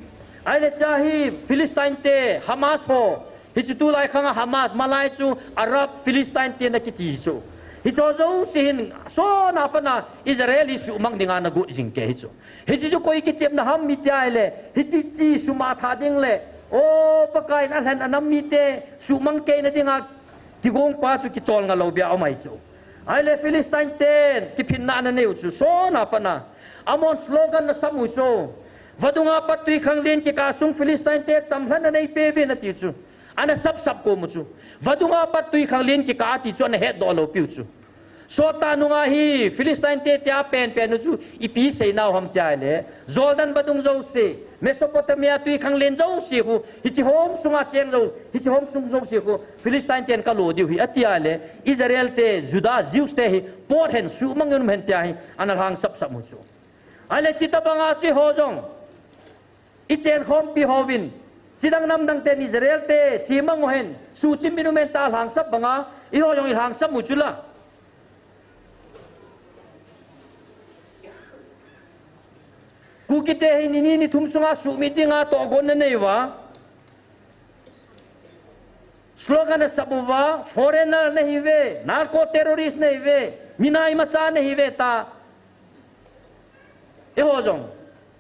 Ahile cha hi Philistine te Hamas ho, hichu tulai khang a Hamas, malai chu Arab Philistine te ana kiti chu. Hicho jouse hin sona pat a Israel hi suhmang dinga ana got jing kei hi chu. Hiche chu koi kichepna ham iti ahile, hiche chi suma tha ding le, o Pakai in alhen anam mite suhmang keina dinga kigong pa chu kichol nga lou beh a um ahi chu. Ahile Philistine ten kiphinna ana nei u chu, sona pat a. Amahon slogan ana sam u chu. Vadung a pat twikhanglen kikah sung Philistine te chamlhan anei peh uvin ati chu. Ana sap sap kom u chu. Vadung a pat twikhanglen kikah ati chu ana hetdoh lou piu chu. Sottah nunga hi Philistine te tia pen pen u chu ipi seinau ham tia le, Jordan vadung jouse, Mesopotamia twikhanglen jouse khu, hiche hom sunga cheng jou, hiche hom sung jouse khu, Philistine ten kalo diu hi, atia le, Israel te, Judah, Jews te hi, pot hen, suhmang in um hen tia hi, ana lhang sap sap u chu. Ahile chutobanga chu eiho jong, ichenkhompi hovin, chidang namdang ten Israel te, chemang uhen, suhchim in um hen tia lhang sap banga, eiho jong ilhang sap u chu la. Kuki te hi ni ni ni thum sunga suhmit dinga tohgon anei uva. Slogan asap uva, foreigner nahi uve, narco terrorist nahi uve, minai macha nahi uve tia. Eiho jong,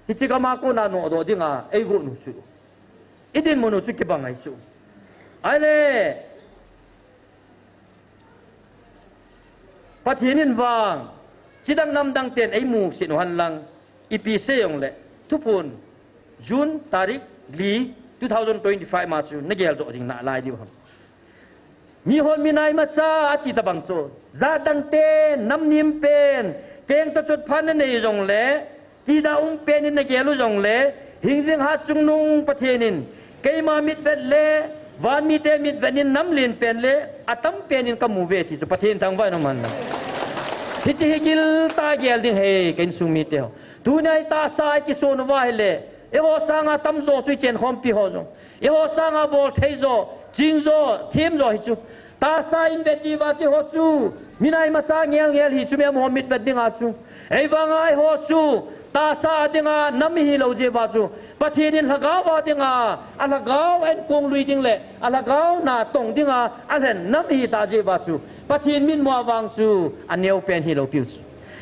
hiche gam a kona nodoh dinga eigot u chu. Idinmun u chu kibang ahi chu. Ahile, Pathen in vang, chidang namdang ten eimusit u hen lang, ipi sei jongle, Thuphon, June tarik li, two thousand twenty-five ma chu nagel doh ding nalai diu ham. Mihon minai macha ati tobang chu, jatdang te, nam nem pen, keng toh chotphat nanei jongle, Tidah um pen in nagel u jongle, hingjing hat chungnung Pathen in, keima mitvet le, van mite mitvet in namlen pen le, atam pen in kamu uve ti chu Pathen thangvah in um hen. Hiche hi giltah a gel ding ahi, ka insung mite ho. Tunia tahsa a ikison uva ahile, eiho sanga tamjo chu ichenkhompi ho jong. Eiho sanga bolthei jo, chingjo, themjo hi chu. Tahsa in vet jiuva chu eiho chu, minai macha ngel ngel hi chu mi amaho mitvet dinga chu. Ahivanga eiho chu, tahsa a dinga nam ihi lou jiuva chu. Pathen in lhagao a dinga, alhagao enkong lui ding le, alhagao natong dinga, alhen nam ihi ta jiuva chu. Pathen mitmu a vang chu, aneo pen hilou piu chu.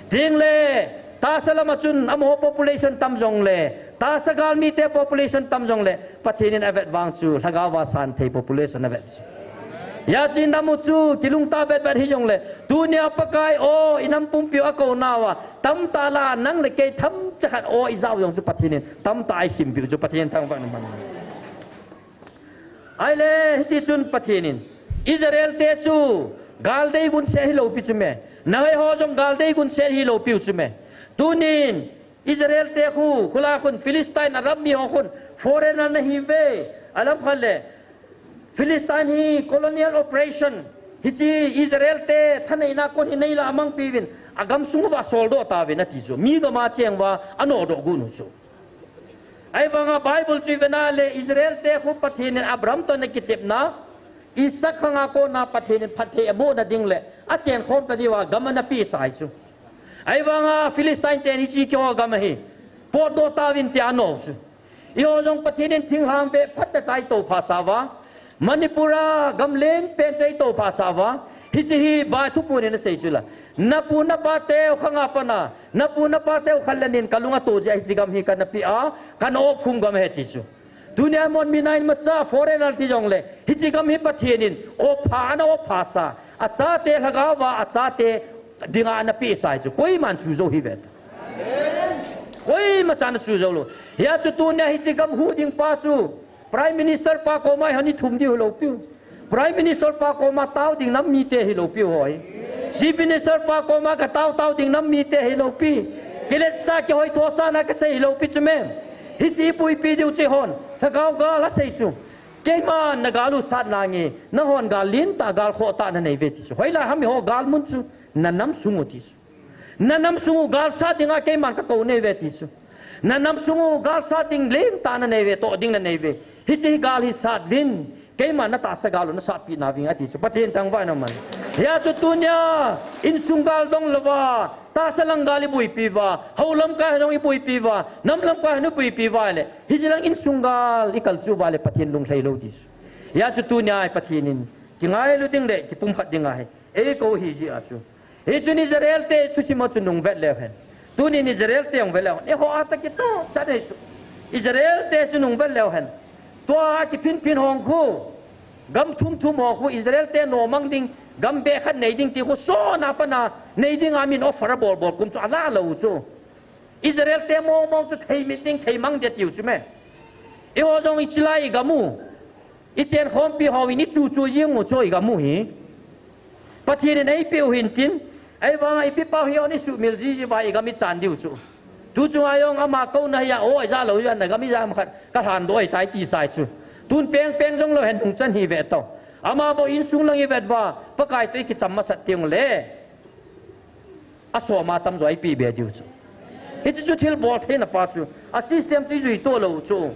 Tengle, tahsa lama chun amaho population tam jongle, tahsa galmite population tam jongle, Pathen in avet vang chu, lhagao a santhei population avet chu. Hijeh chun nam u chu, kilungtah vet vet hijongle, tunia Pakai o, inam pumpiu akounauva, tamtah lah a nang le kei themcha khat o ijah u jong chu Pathen in, tamtah a isimpiu chu Pathen thangvah in um hen. Ahile, hiti chun Pathen in, Israel te chu, galdei gunset hilou pi chu me. Nang eiho jong galdei gunset hilou piu chu me. Tunin, Israel te khu, khulai khun, Philistine Arab miho khun, foreigner nahi uve, alam khat le, Philistine hi colonial operation, Hiche Israel te thaneina kon hi neilah a mangpi uvin, agam sung uva soldoh tauvin ati chu. Mi gam a cheng uva anodoh got u chu. Ahivanga Bible chu ivet na le Israel te khu Pathen in Abraham toh ana kitepna, Isaac khang a kona Pathen in phatthei aboh na ding le achen khom ta diuva gam ana pehsa ahi chu. Ahivanga Philistine ten hiche keiho gam ahi, potdoh tauvin tia anou chu. Eiho jong Pathen in thinglhang beh phat a chu eitophasah uva, Manipur a gam lenpen chu eitophasah uva, hiche hi Bible thuphon in asei chu la. Napu napa teu khang a pat a, napu napa teu khat le ni in kalung ato jeh a hiche gam hi kana peh a, kana opkhum gam ahi ti chu. Tunia mon mi nine macha foreigner ti jongle, hiche gam hi Pathen in oppha ana opphasa, achate lhagao va achate dinga ana pehsa ahi chu. Koiman chu jou hih ve. Koima chan ana chu jou lou. Hia chu tunia hiche gam huh ding pa chu Prime Minister pa koma ihon ithum diu hilou piu. Prime Minister pa koma tao ding nam mite hilou piu hoi. Chief Minister pa koma katao tao ding nam mite hilou pi. Kiletsah kihoithosahna kasei hilou pi chu me. Hiche ipuipi diu chu eihon lhagao gal asei chu. Keiman nagal u sat nange, nahon gal lentah gal khohtah nanei uve ti chu. Hoilai ham eiho gal mun chu, nanam sung u ti chu. Nanam sung u gal sat dinga keiman kakou nahi uve ti chu. Nanam sung u gal sat ding lentah nanei uve, toh ding nanei uve. Hiche hi gal hi sat uvin, keiman natahsa gal u nasatpeh nauvinge ati chu. Pathen thangvah in um hen. Hia chu tunia, insung gal dong louva, tahsa lang gal ibuipi uva, hou lamkai jong ibuipi uva, nam lamkai jong ibuipi uva le, hiche lang insung gal ikal chu uva le Pathen lunglhai lou ti chu. Hia chu tunia Pathen in kingailu ding le kipumkhat ding ahi. Eikou hi jeh a chu. Hichun Israel te thusim a chu nungvet leu hen. Tunin Israel te hung vet leu hen. Eiho a toh kitoh chan ahi chu. Israel te chu nungvet leu hen. Tua kiphinphin hung khu, gam thumthum ho khu Israel te nomang ding, gam beh khat nei ding ti khu sona pat a nei dinga min offer abolbol kum chu alah lou chu. Israel te mongmong chu theimit ding, theimang ding atiu chu me. Eiho jong ichelai igam u, ichenkhompi hon ichuchu jing u chu igam u hi. Pathen in eipeh u hintin, ahivanga ipi pau hi hon isuhmil jiji uva igam ichan diu chu. Tuchunga jong ama kouna hi a, o, ijat lou jeh a nagam ijat ham khat kalhandoh ahitai tisa ahi chu. Tun pengpeng jong lou hen nungchan hi ve tao. Ama bou insung lang ivet uva, Pakai toh ikicham masat teng ule, asoma tamjo eipeh be diu chu. Hiche chu thilbol theina pa chu, a system chu ijui toh lou chu.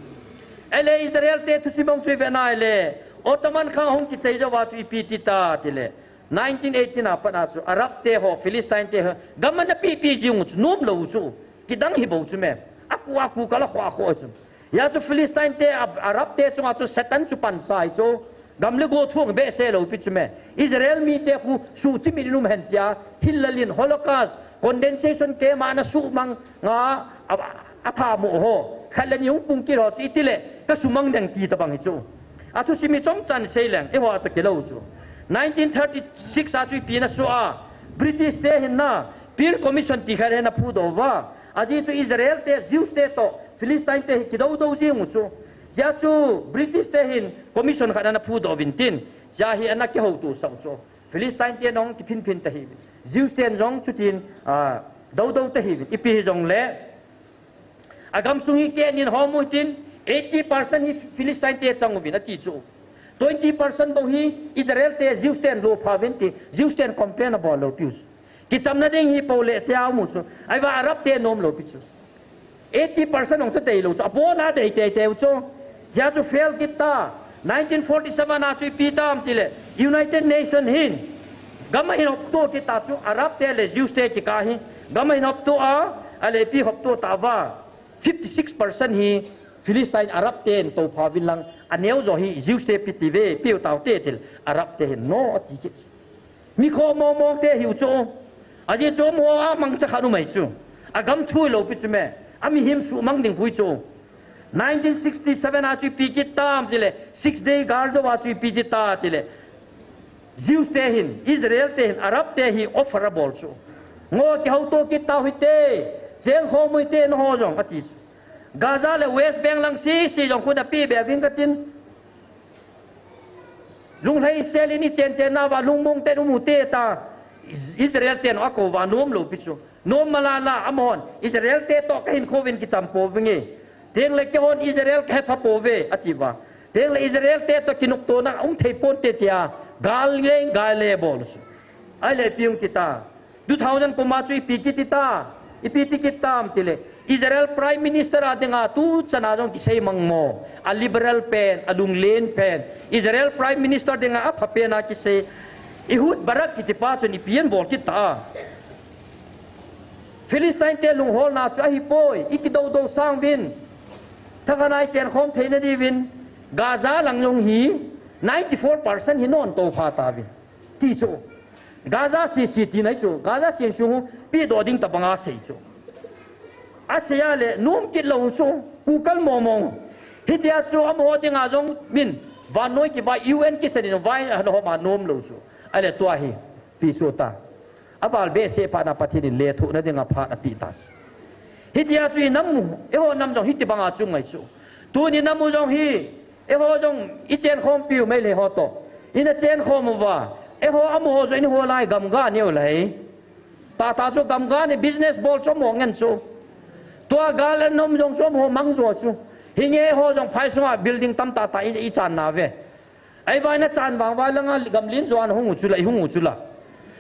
Ahile Israel te thusim bang chu ivet na ahile, Ottoman khang ahung kichai jouva chu ipi ti ta tile, nineteen eighteen a pat a chu Arab te ho, Philistine te ho gam ana pehpeh jing u chu, nom lou chu. Kidang hi bou chu me. Aku aku kal a khoh a khoh chu. Hia chu Philistine te, Arab te chunga chu Satan chu pansa ahi chu. Gam le go thuang behseh lou pi chu me. Israel mite khu suhchimit in um hen tia, thil lalin Holocaust, condensation camp a ana suhmang a, a, athamoh ho, khat le ni hung pung kit ho chu itile kasumang ding ti tabang hi chu. Athusim hi chomchan sei leng, eiho a toh kilou chu. Nineteen thirty-six a chu ipi ana soh a, British te hin na, Peel Commission ti khat hi ana phudoh uva. Ajeh chu Israel te, Jews te toh Philistine te hi kidoudou jing u chu. Hia chu British te hin commission khat ana phudoh uvin tin, hia hi ana kihoutosah u chu. Philistine ten jong kiphinphin tahiuvin, Jews ten jong chutin, a, doudou tahiuvin. Ipi hijongle, agamsung hi keh nin hom u hitin, eighty percent hi Philistine te chang uvin ati chu. Twenty percent bou hi Israel te, Jews ten lopha uvin ti, Jews ten complain abol lou piu chu. Kichamna ding hi pou le tia um u chu. Ahivang Arab te nom lou pi chu. Eighty percent jong chu deilou chu. Abona dei teitei u chu. Hia chu fail kit ta. Nineteen forty-seven a chu ipi tam tile, United Nation hin gam ahin hopto kit ta chu, Arab te le Jews te kikah hi. Gam ahin hopto a, ahile ipi hopto tauva, fifty-six percent hi Philistine Arab ten toupha uvin lang, aneo jo hi Jews te pi tiuve, piu taute tile, Arab te hin no ati kit. Mi khoh mongmong te hiu chu. Ajeh chu amaho a mangcha khat um ahi chu. Agam thu hilou pi chu me. Amihem suhmang ding hui chu. Nineteen sixty-seven a chu ipi kit tam tile, Six Day gal jou a chu ipi ti ta tile, Jews te hin, Israel te hin, Arab te hi offer abol chu. Ngo kihouto kit tau hite, chengkhom u hite nangho jong ati chu. Gaza le West Bank lang sese jong khu napeh be uving katin. Lunglhai sel in ichen chen nauva lungmong ten um u hite ta. Israel ten akou uva nom lou pi chu. Nom malala amahon Israel te toh kahinkho uvin kicham pouvinge. Tengle keihon Israel kahepha pouve ati uva. Tengle Israel te toh kinoptona um thei ponte tia Gal le, gal le bol chu. Ahile ipi hung ti ta. Two thousand kum a chu ipi kiti ta. Ipi ti kit tam tile. Israel Prime Minister a dinga tu chana jong kisei mang mo. A liberal pen, a lunglen pen. Israel Prime Minister dinga apha pen a kisei. Ehud Barak kiti pa chun ipi abol kit ta. Philistine te lungholna chu ahipoi, i kidodo sang uvin. Thangana i chenkhom theina diuvin, Gaza lang jong hi ninety-four percent hi non to pha tauvin. Ti chu. Gaza si si ti nai chu. Gaza si su pi do ding tabanga sei chu. Asei a le nom kit lou chu. Kukal mo mo. Hitia chu amaho dinga jong min. Vannoi kibai U N kisanin vai hom a nom lou chu. Ahile tua hi. Ti chu ta. Aval behseh phat na Pathen in lethuhna dinga phat apeh ta. Hitia chu i nam u, eiho nam jong hiti banga chu ngai chu. Tuni nam u jong hi, eiho jong i chenkhompiu Meitei ho to. Ina chenkhom uva, eiho amaho jong in ho lai gamga neo lai. Tata chu gamga ni business bol chu amaho ngen chu. Tua gal a nom jong chu amaho mang jo chu. Hinge eiho jong phai sunga building tam tata i, i chan na ve. Ahivang ina chan vang va langa gamlen jo ana hung u chu la, i hung u chu la.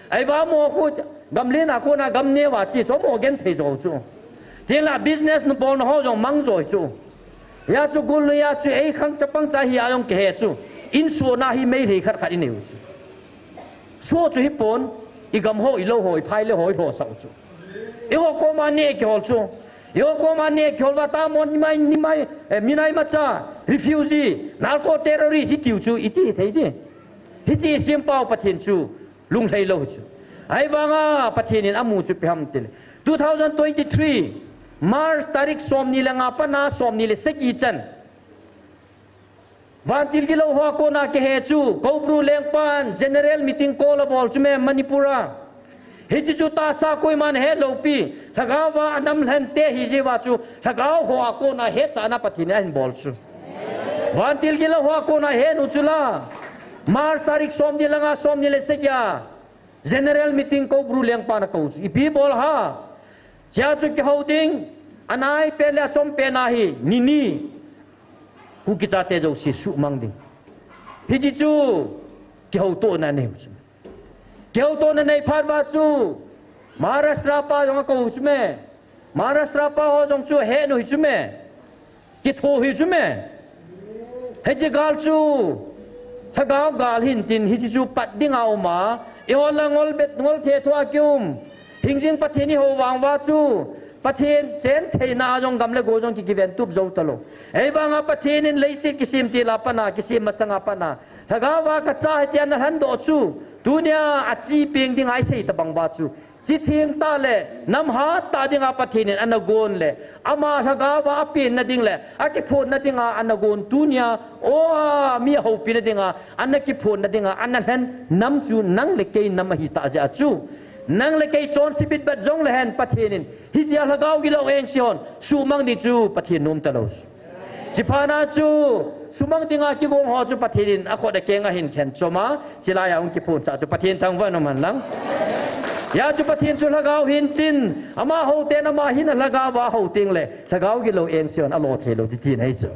Ahivang mo khu gamlen a kona gam neo a chi chu mo gen thei jo chu. Tin la business nu bol na ho jong mang jo chu. Hia chu gul hia chu ei khang chapang cha hi a jong kihe chu. In so na hi Meitei khat khat i neu chu. So chu hi pon, i gam ho, i lou ho, i phai le ho, i ho sau chu. Eiho koma neh kihol chu. Eiho koma neh kihol va ta mo ni mai, ni mai, eh, minai macha, refugee, narco terrorist i tiu chu, i ti thei ti. Hichi i sim pau Pathen chu, lunglhai lou chu. Ahivanga Pathen in amu chu ipi ham tile. Two thousand twenty-three, March tarik somni le nga pana somni le sagi chan. Vantil gilou hoa kona kihe chu, Koubru lengpan General Meeting call abol chu me Manipur a. Hichi chu tahsa koiman helou pi, lhagao va anam lhen te hi jiu va chu, lhagao hoa kona hetsahna Pathen in ahin bol chu. Vantil gilou hoa kona henu chu la, March tarik somni le nga somni le sagi a, General Meeting Koubru lengpan akou chu. Ipi bol ha. Chia chu kihou ding, anai pen le achom pen a hi, nini. Kuki chate jouse suhmang ding. Hiti chu kihoutohna nei u chu. Kihoutohna nei phat va chu Maharashtra pa jong akou chu me. Maharashtra pa ho jong chu henu hi chu me. Kitho hi chu me. Hichi gal chu lhagao gal hin tin hichi chu pat dinga um a. Eiho la ngol bet ngol the thua kium. Hingjing Pathen i hou vang va chu, Pathen chen theina a jong gam le go jong ki kiven tup jou talou. Ahivanga Pathen in leiset kisem til a pat a, kisem masang a pat a, lhagao va ka cha hiti ana lhan doh chu, tunia achi peng dinga i sei tabang va chu, chi theng tah le nam hat tah dinga Pathen in ana gon le, ama lhagao va apenna ding le, akiphonna dinga ana gon tunia, o a, mi ahoupina dinga, ana kiphonna dinga, ana lhen nam chu nang le kei nam ahi tah jeh a chu. Nang le kei chonse bitbat jong le hen Pathen in, hitia lhagao gilou engse hon, suhmang ding chu Pathen nom talou. Chiphat na chu, suhmang dinga kigong ho chu Pathen in akhut akeng ahin khen chom a, chilai a hung kiphon cha chu Pathen thangvah in um hen lang. Hia chu Pathen chu lhagao hin tin, amaho ten ama hin a lhagao va hou teng le, lhagao gilou engse hon alo thei lou ti tin ahi chu.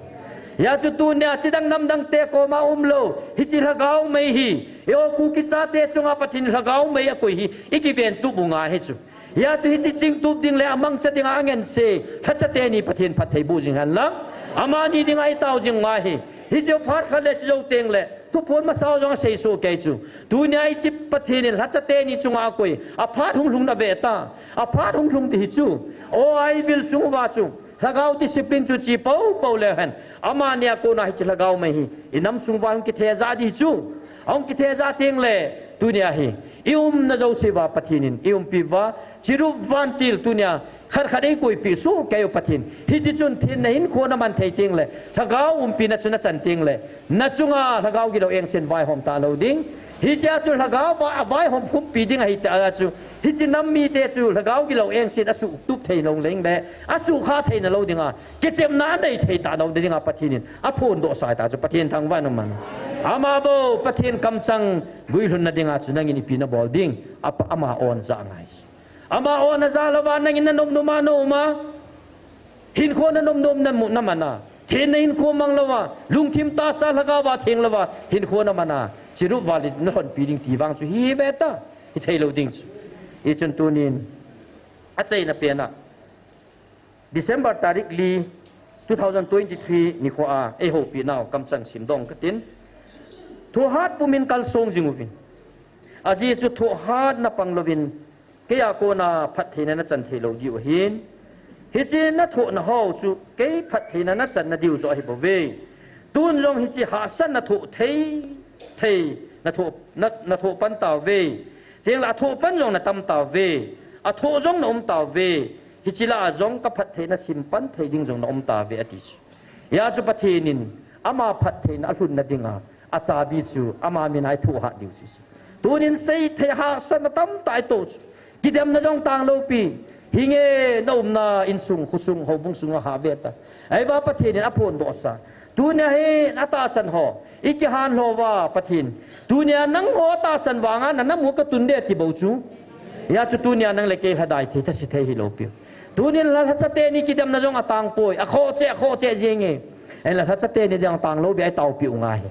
Hia chu tunia chidang namdang te koma umlou, hichi lhagao mei hi, eiho Kuki chate chunga Pathen lhagao mei akoi hi, i kiven tup u ngai hi chu. Hia chu hichi chingtup ding le amangcha dinga angense, lhacha teni Pathen phatthei boh jing hen lang. Amani dinga i tao jing ngai hi. Hichi phat khat le chu jou teng le, thuphon masa jong asei soh kei chu. Tunia hichi Pathen in lhacha teni chunga akoi, aphat hung lhung na ve ta. Aphat hung lhung ti hi chu. O, i vil sung uva chu. Lhagao discipline chu chi poupou le hen. Amani a kona hichi lhagao mei hi. I nam sung uva hung kithejah di chu. Ahung kithejah teng le. Tunia hi. I umna jouse uva Pathen in. I umpi uva. Chirup vantil tunia. Khat khat eikoipeh soh kei u Pathen. Hichi chun thenna hinkho na man thei teng le. Lhagao umpina chu na chan teng le. Na chunga lhagao gilou engsen vaihom talou ding. Hichea chu lhagao va, avaihom khumpi ding ahi ta chu. Hichi nam mite chu lhagao gilou engsen asuhtup thei lou leng le. Asukha thei nalou dinga. Kichepna anei thei talou dinga Pathen in. Aphondoh sai ta chu Pathen thangvah in um hen. Ama bou Pathen kamchang guilhunna dinga chu nangin ipi nabol ding. Apa ama on ja ngai. Ama on aja louva nangin nanom nom a na um a. Hinkho nanom nom na mu, na man a. Thenna hinkho mang louva. Lungthim tahsa lhagao va theng louva. Hinkho na man a. Chirup val in na lhonpi ding ti vang chu hi ve ta, hi thei lo ding chu. Hichun tunin, achaina pen a, December tarik li, two thousand twenty-three nikho a, ei houpi nau, kamchang sim dong katin. Thohhat pumin kalsong jing uvin. Ajeh chu thohhat na pang louvin, keiya kona phattheina na chan thei lou diu ahin. Hiche na thohna ho chu kei phattheina na channa diu joh ahi bouve. Tun jong hiche hahsatna thoh thei, thei, na thoh, na, na thoh pan tauve. Tengle athoh pan jong na tam tauve. Athoh jong na um tauve. Hiche lah a jong ka phattheina sim pan thei ding jong na um tauve ati chu. Hia chu Pathen in ama phattheina alhunna dinga, achabi chu ama mina i thohhat diu chu. Tunin seithei hahsatna tamtah i toh chu. Kidemna jong tang loupi. Hinge na umna insung, khosung, houbung sunga hah ve ta. Ahivang Pathen in aphondohsa. Tunia hi atahsan ho, i kihan lhou va Pathen. Tunia nangho tahsan vanga na nam u ka tun de ti bou chu. Hia chu tunia nang le kei lhadai thei, thase thei hilou piu. Tunin lha, lhacha teni kidemna jong atang poi. Akhoh cheh, akhoh cheh jenge. Ahinla lhacha teni jong tang lou bia i taopi u ngai hi.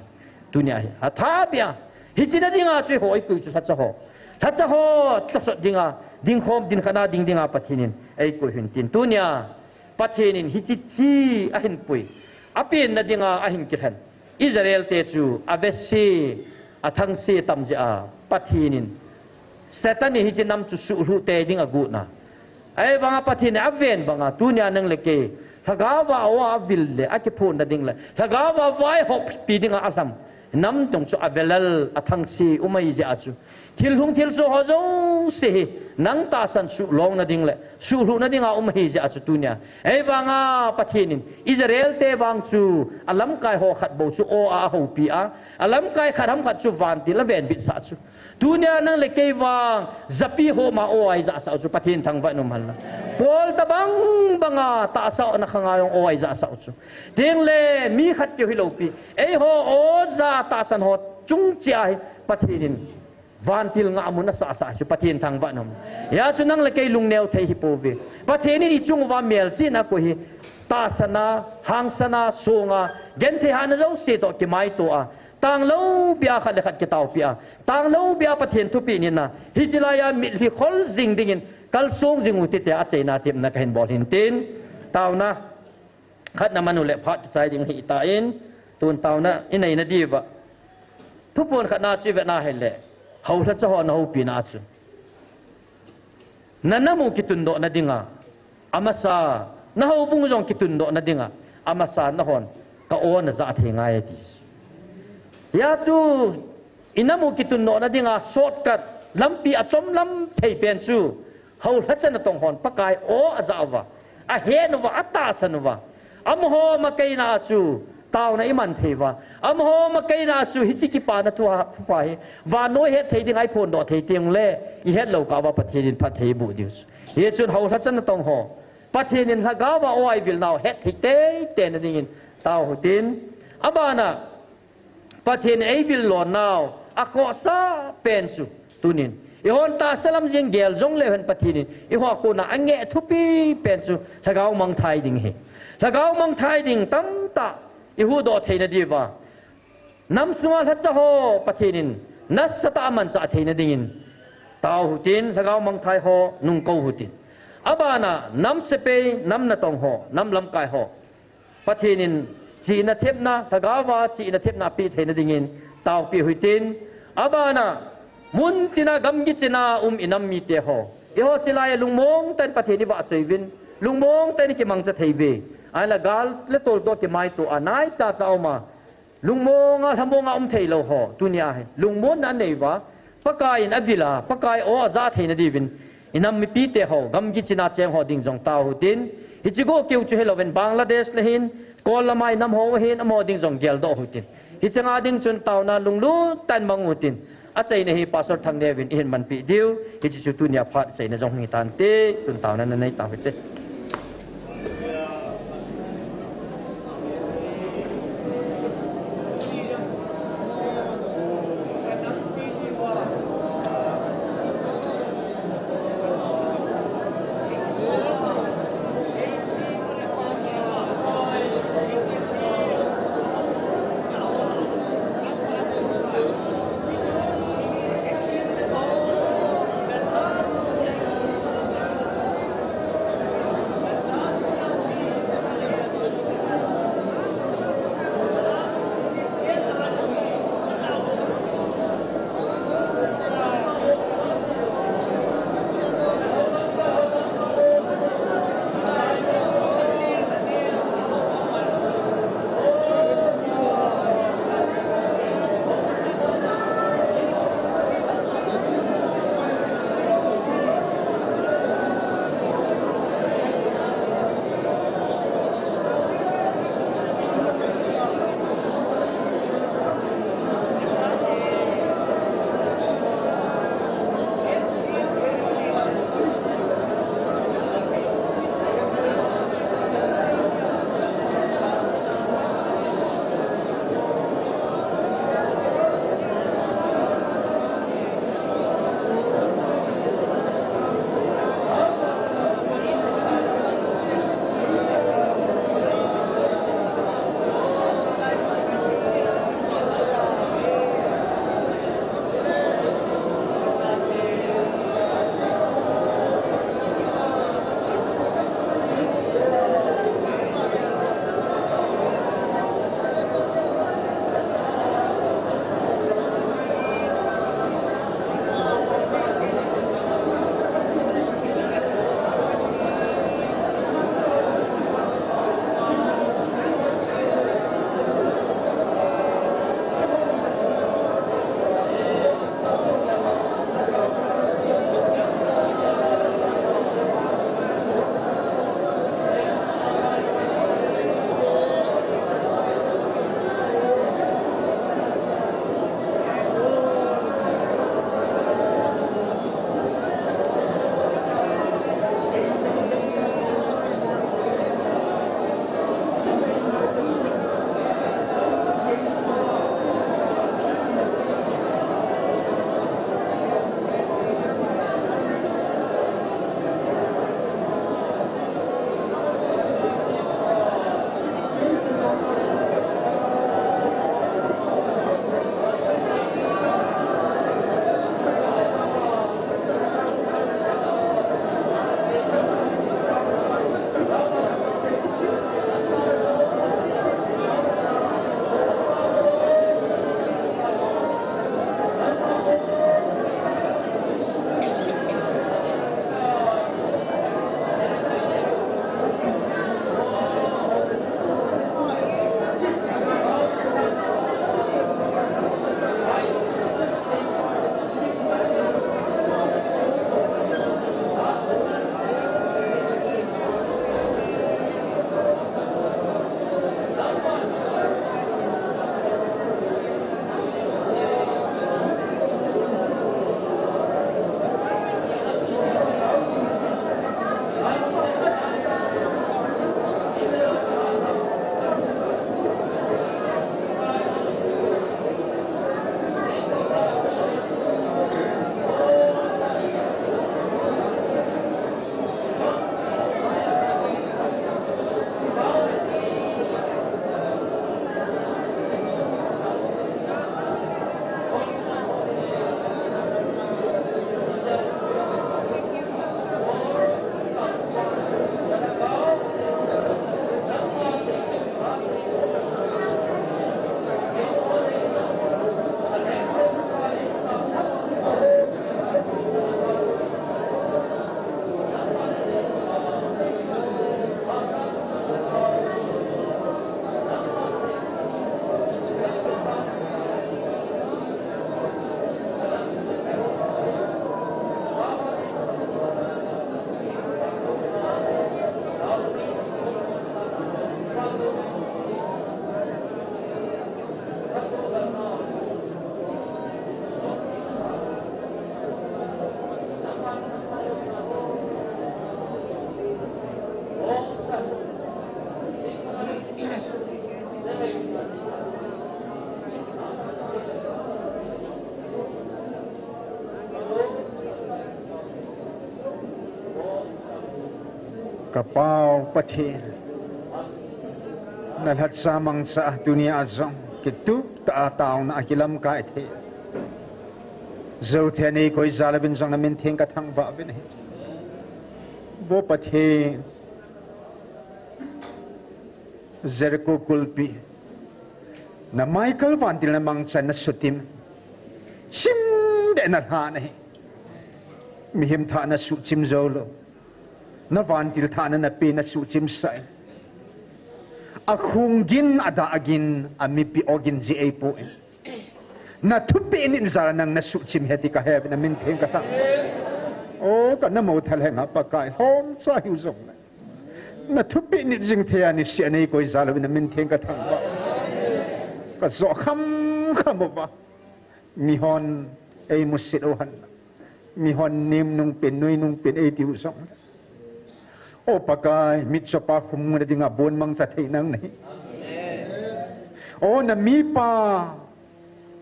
Tunia hi. Atha bia. Hiche na dinga chu eiho eikoi chu lhacha ho. Lhacha ho, tosot dinga. Dingkhom, dinkhatna ding dinga Pathen in eikoi hin tin. Tunia, Pathen in hiche chi ahin pui. Apenna dinga ahin kilhen. Israel te chu avese, athangse tam jeh a Pathen in Satan in hiche nam chu suhlhuh tei ding agot na. Ahivanga Pathen in aven banga tunia nang le kei lhagao va o avil le akiphonna ding le lhagao va vaihoppi dinga alham nam jong chu avelal athangse um ahi jeh a chu. Thil hung thilsoh ho jouse hi, nang tahsan suhlhung na ding le, suhlhuh na dinga um ahi jeh a chu tunia. Ahivanga Pathen in, Israel te vang chu, alamkai ho khat bou chu o a ahoupi a, alamkai khat ham khat chu vantil avenbit sah chu. Tunia nang le kei vang, japi ho ma o a ijahsah u chu, Pathen thangvah in umhen lang. Paul tabang banga tahsa na khanga jong o a ijahsah u chu. Tengle, mi khat keu hilou pi. Eiho o ja tahsan ho chung cheh a hi, Pathen in. Vantil ngahmun asahsah chu Pathen thangvah in um. Hia chu nang le kei lungneo thei hi pouve. Pathen in i chung uva melchihna akoi hi. Tahsan a, hangsan a, song a, genthei hahna jouse toh kimaito a. Tang lou bia khat le khat kitaopi a. Tang lou bia Pathen thupeh nitna. Hiche laiya mitlhi khol jing dingin kalsong jing u hite tia achaina tepna kahin bol hin tin. Taona. Khatna manu le phat kichai ding ahitan, tun taona i neina diuva. Thuphon khatna chu i vetna ahile, houlhacha ho na houpina chu. Na nam u kitundoh na dinga, amasa, na houbung jong kitundoh na dinga, amasa nahon, ka o na ja thei ngai ati. Hia chu, i nam u kitundoh na dinga, shortcut, lampi achom lam thei pen chu, Houlhacha natong hon Pakai o aja uva, ahen uva, atahsan uva. Amaho makaina chu taona iman thei uva. Amaho makaina chu hiche kipana thupha, thupha hi vannoi hetthei dinga iphondoh thei teng le, ihet lou kah uva Pathen in phatthei iboh diu chu. Hichun houlhacha natong ho, Pathen in lhagao va o a ivil nau hetthei teitei na dingin tao hitin. Abana, Pathen in eivil lon nau, akhohsah pen chu, tunin. Eihon tahsa lam jeng gel jongleu hen Pathen in, eiho a kona angeh thupi pen chu, lhagao mangthai ding ahi. Lhagao mangthai ding tamtah, ihuhdoh theina diuva. Nam sunga lhacha ho, Pathen in, nasatah a amanchah theina dingin. Tao hitin, lhagao mangthai ho, nungko hitin. Abana, nam sepai, nam natong ho, nam lamkai ho. Pathen in chihna thepna, lhagao va chihna thepna apeh theina dingin taopeh u hitin, abana, muntina gamgi china um inam mite ho. Eiho chilai a lungmong tah in Pathen ivahchoi uvin, lungmong tah in ikimangcha thei uve. Ahinla gal le tol toh kimaito a naicha cha um a, Lungmonga, lhamonga um thei lou ho, tunia hi. Lungmonna anei uva, Pakai in avil a, Pakai o aja theina diuvin. Inam mipite ho, gamgi china cheng ho ding jong tao hitin. Hiche go keu chu hilouvin Bangladesh le hin, Kol lama inam ho hin, amaho ding jong geldoh hitin. Hiche nga ding chun taona lunglut tah in mang hitin. Achaina hi Pastor Thangneo in eihin manpeh diu, hiche chu tunia phat achaina jong hung hitante, tun taona nanei tao hite. Ka Pa u Pathen, na lhacha mangcha a tunia jong kitup tah a taona a kilamkai thei. Jou thei a nei koi jal uvin jong na min theng ka thangvah uvin ahi. Vo Pathen, Jericho kulpi, na Michael vantil na mangchan na sutim, chim deh na lhan ahi. Mihem thah na suhchim jou lou. Na vantil thah na na pe na suhchim sah in. A khung gin, a dah gin, a mipi aw gin jeh eipoi. Na thupeh nit jal a nang na suhchim ahi ti ka he uvin na min theng ka thang. O, ka na mo thalheng a Pakai, lhomcha hiu jong le, na thupeh nit jing thei a niseh a nei koi jal uvin na min theng ka thangvah. Ka jo kham kham uva. Mihon ei musit u hen. Mihon nem nung pen, nui nung pen ei tiu jong le, O Pakai, mitchopa khum na dinga bon mangcha thei nang nahi. O na mipa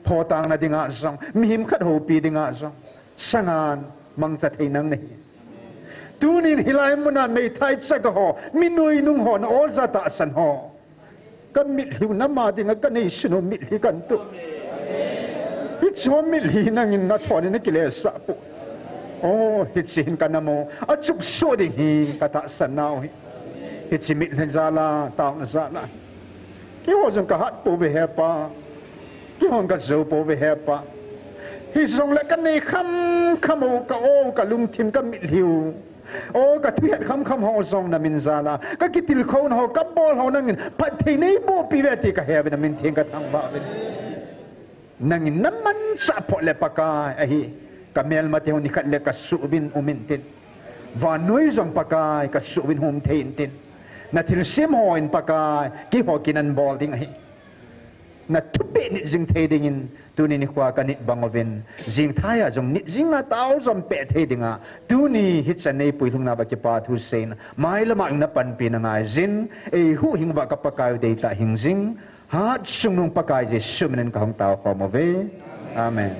photang na dinga jong, mihem khat houpi dinga jong, sangan mangcha thei nang nahi. Tunin hilai muna meithai chaka ho, mi nui nung ho, na oja tahsan ho, ka mitlhiu na ma dinga ka neisun u mitlhi kan tu. Hiche ho mitlhi nangin na thon in na kilesah poi. O, hiche hin ka na mo a chupsuh ding hi ka tahsan nau hi. Hiche mitlhi jal a, taona jal a, keiho jong ka hat pouve he Pa. Keiho jong ka jou pouve he Pa. Hijongle ka nei kham kham u, ka o, ka lungthim, ka mitlhiu, o, ka thuhet kham kham ho jong na min jal a, ka kitilkhouna ho, ka bol ho nangin phatthei nei boh piuve ti ka he uvin na min theng ka thangvah uvin. Nangin na manchah phot le Pakai ahi, ka melmate ho nikhat le ka suh uvin um intin. Vannoi jong Pakai ka suh uvin hung um thei intin. Na thilsem ho in Pakai, keiho kin an bol ding ahi. Na thupeh nit jing thei dingin, tuni nikhoa ka nit bang uvin, jingthai a jong nit jing a tao jom peh thei dinga, tuni hichan nei puilhung nauva kipa thu seiyin, mailam a na panpi na ngaijin, ei huhhing uva ka Pakai u deitah hing jing, hatchungnung Pakai Jesu minin ka hung tao khom uve. Amen.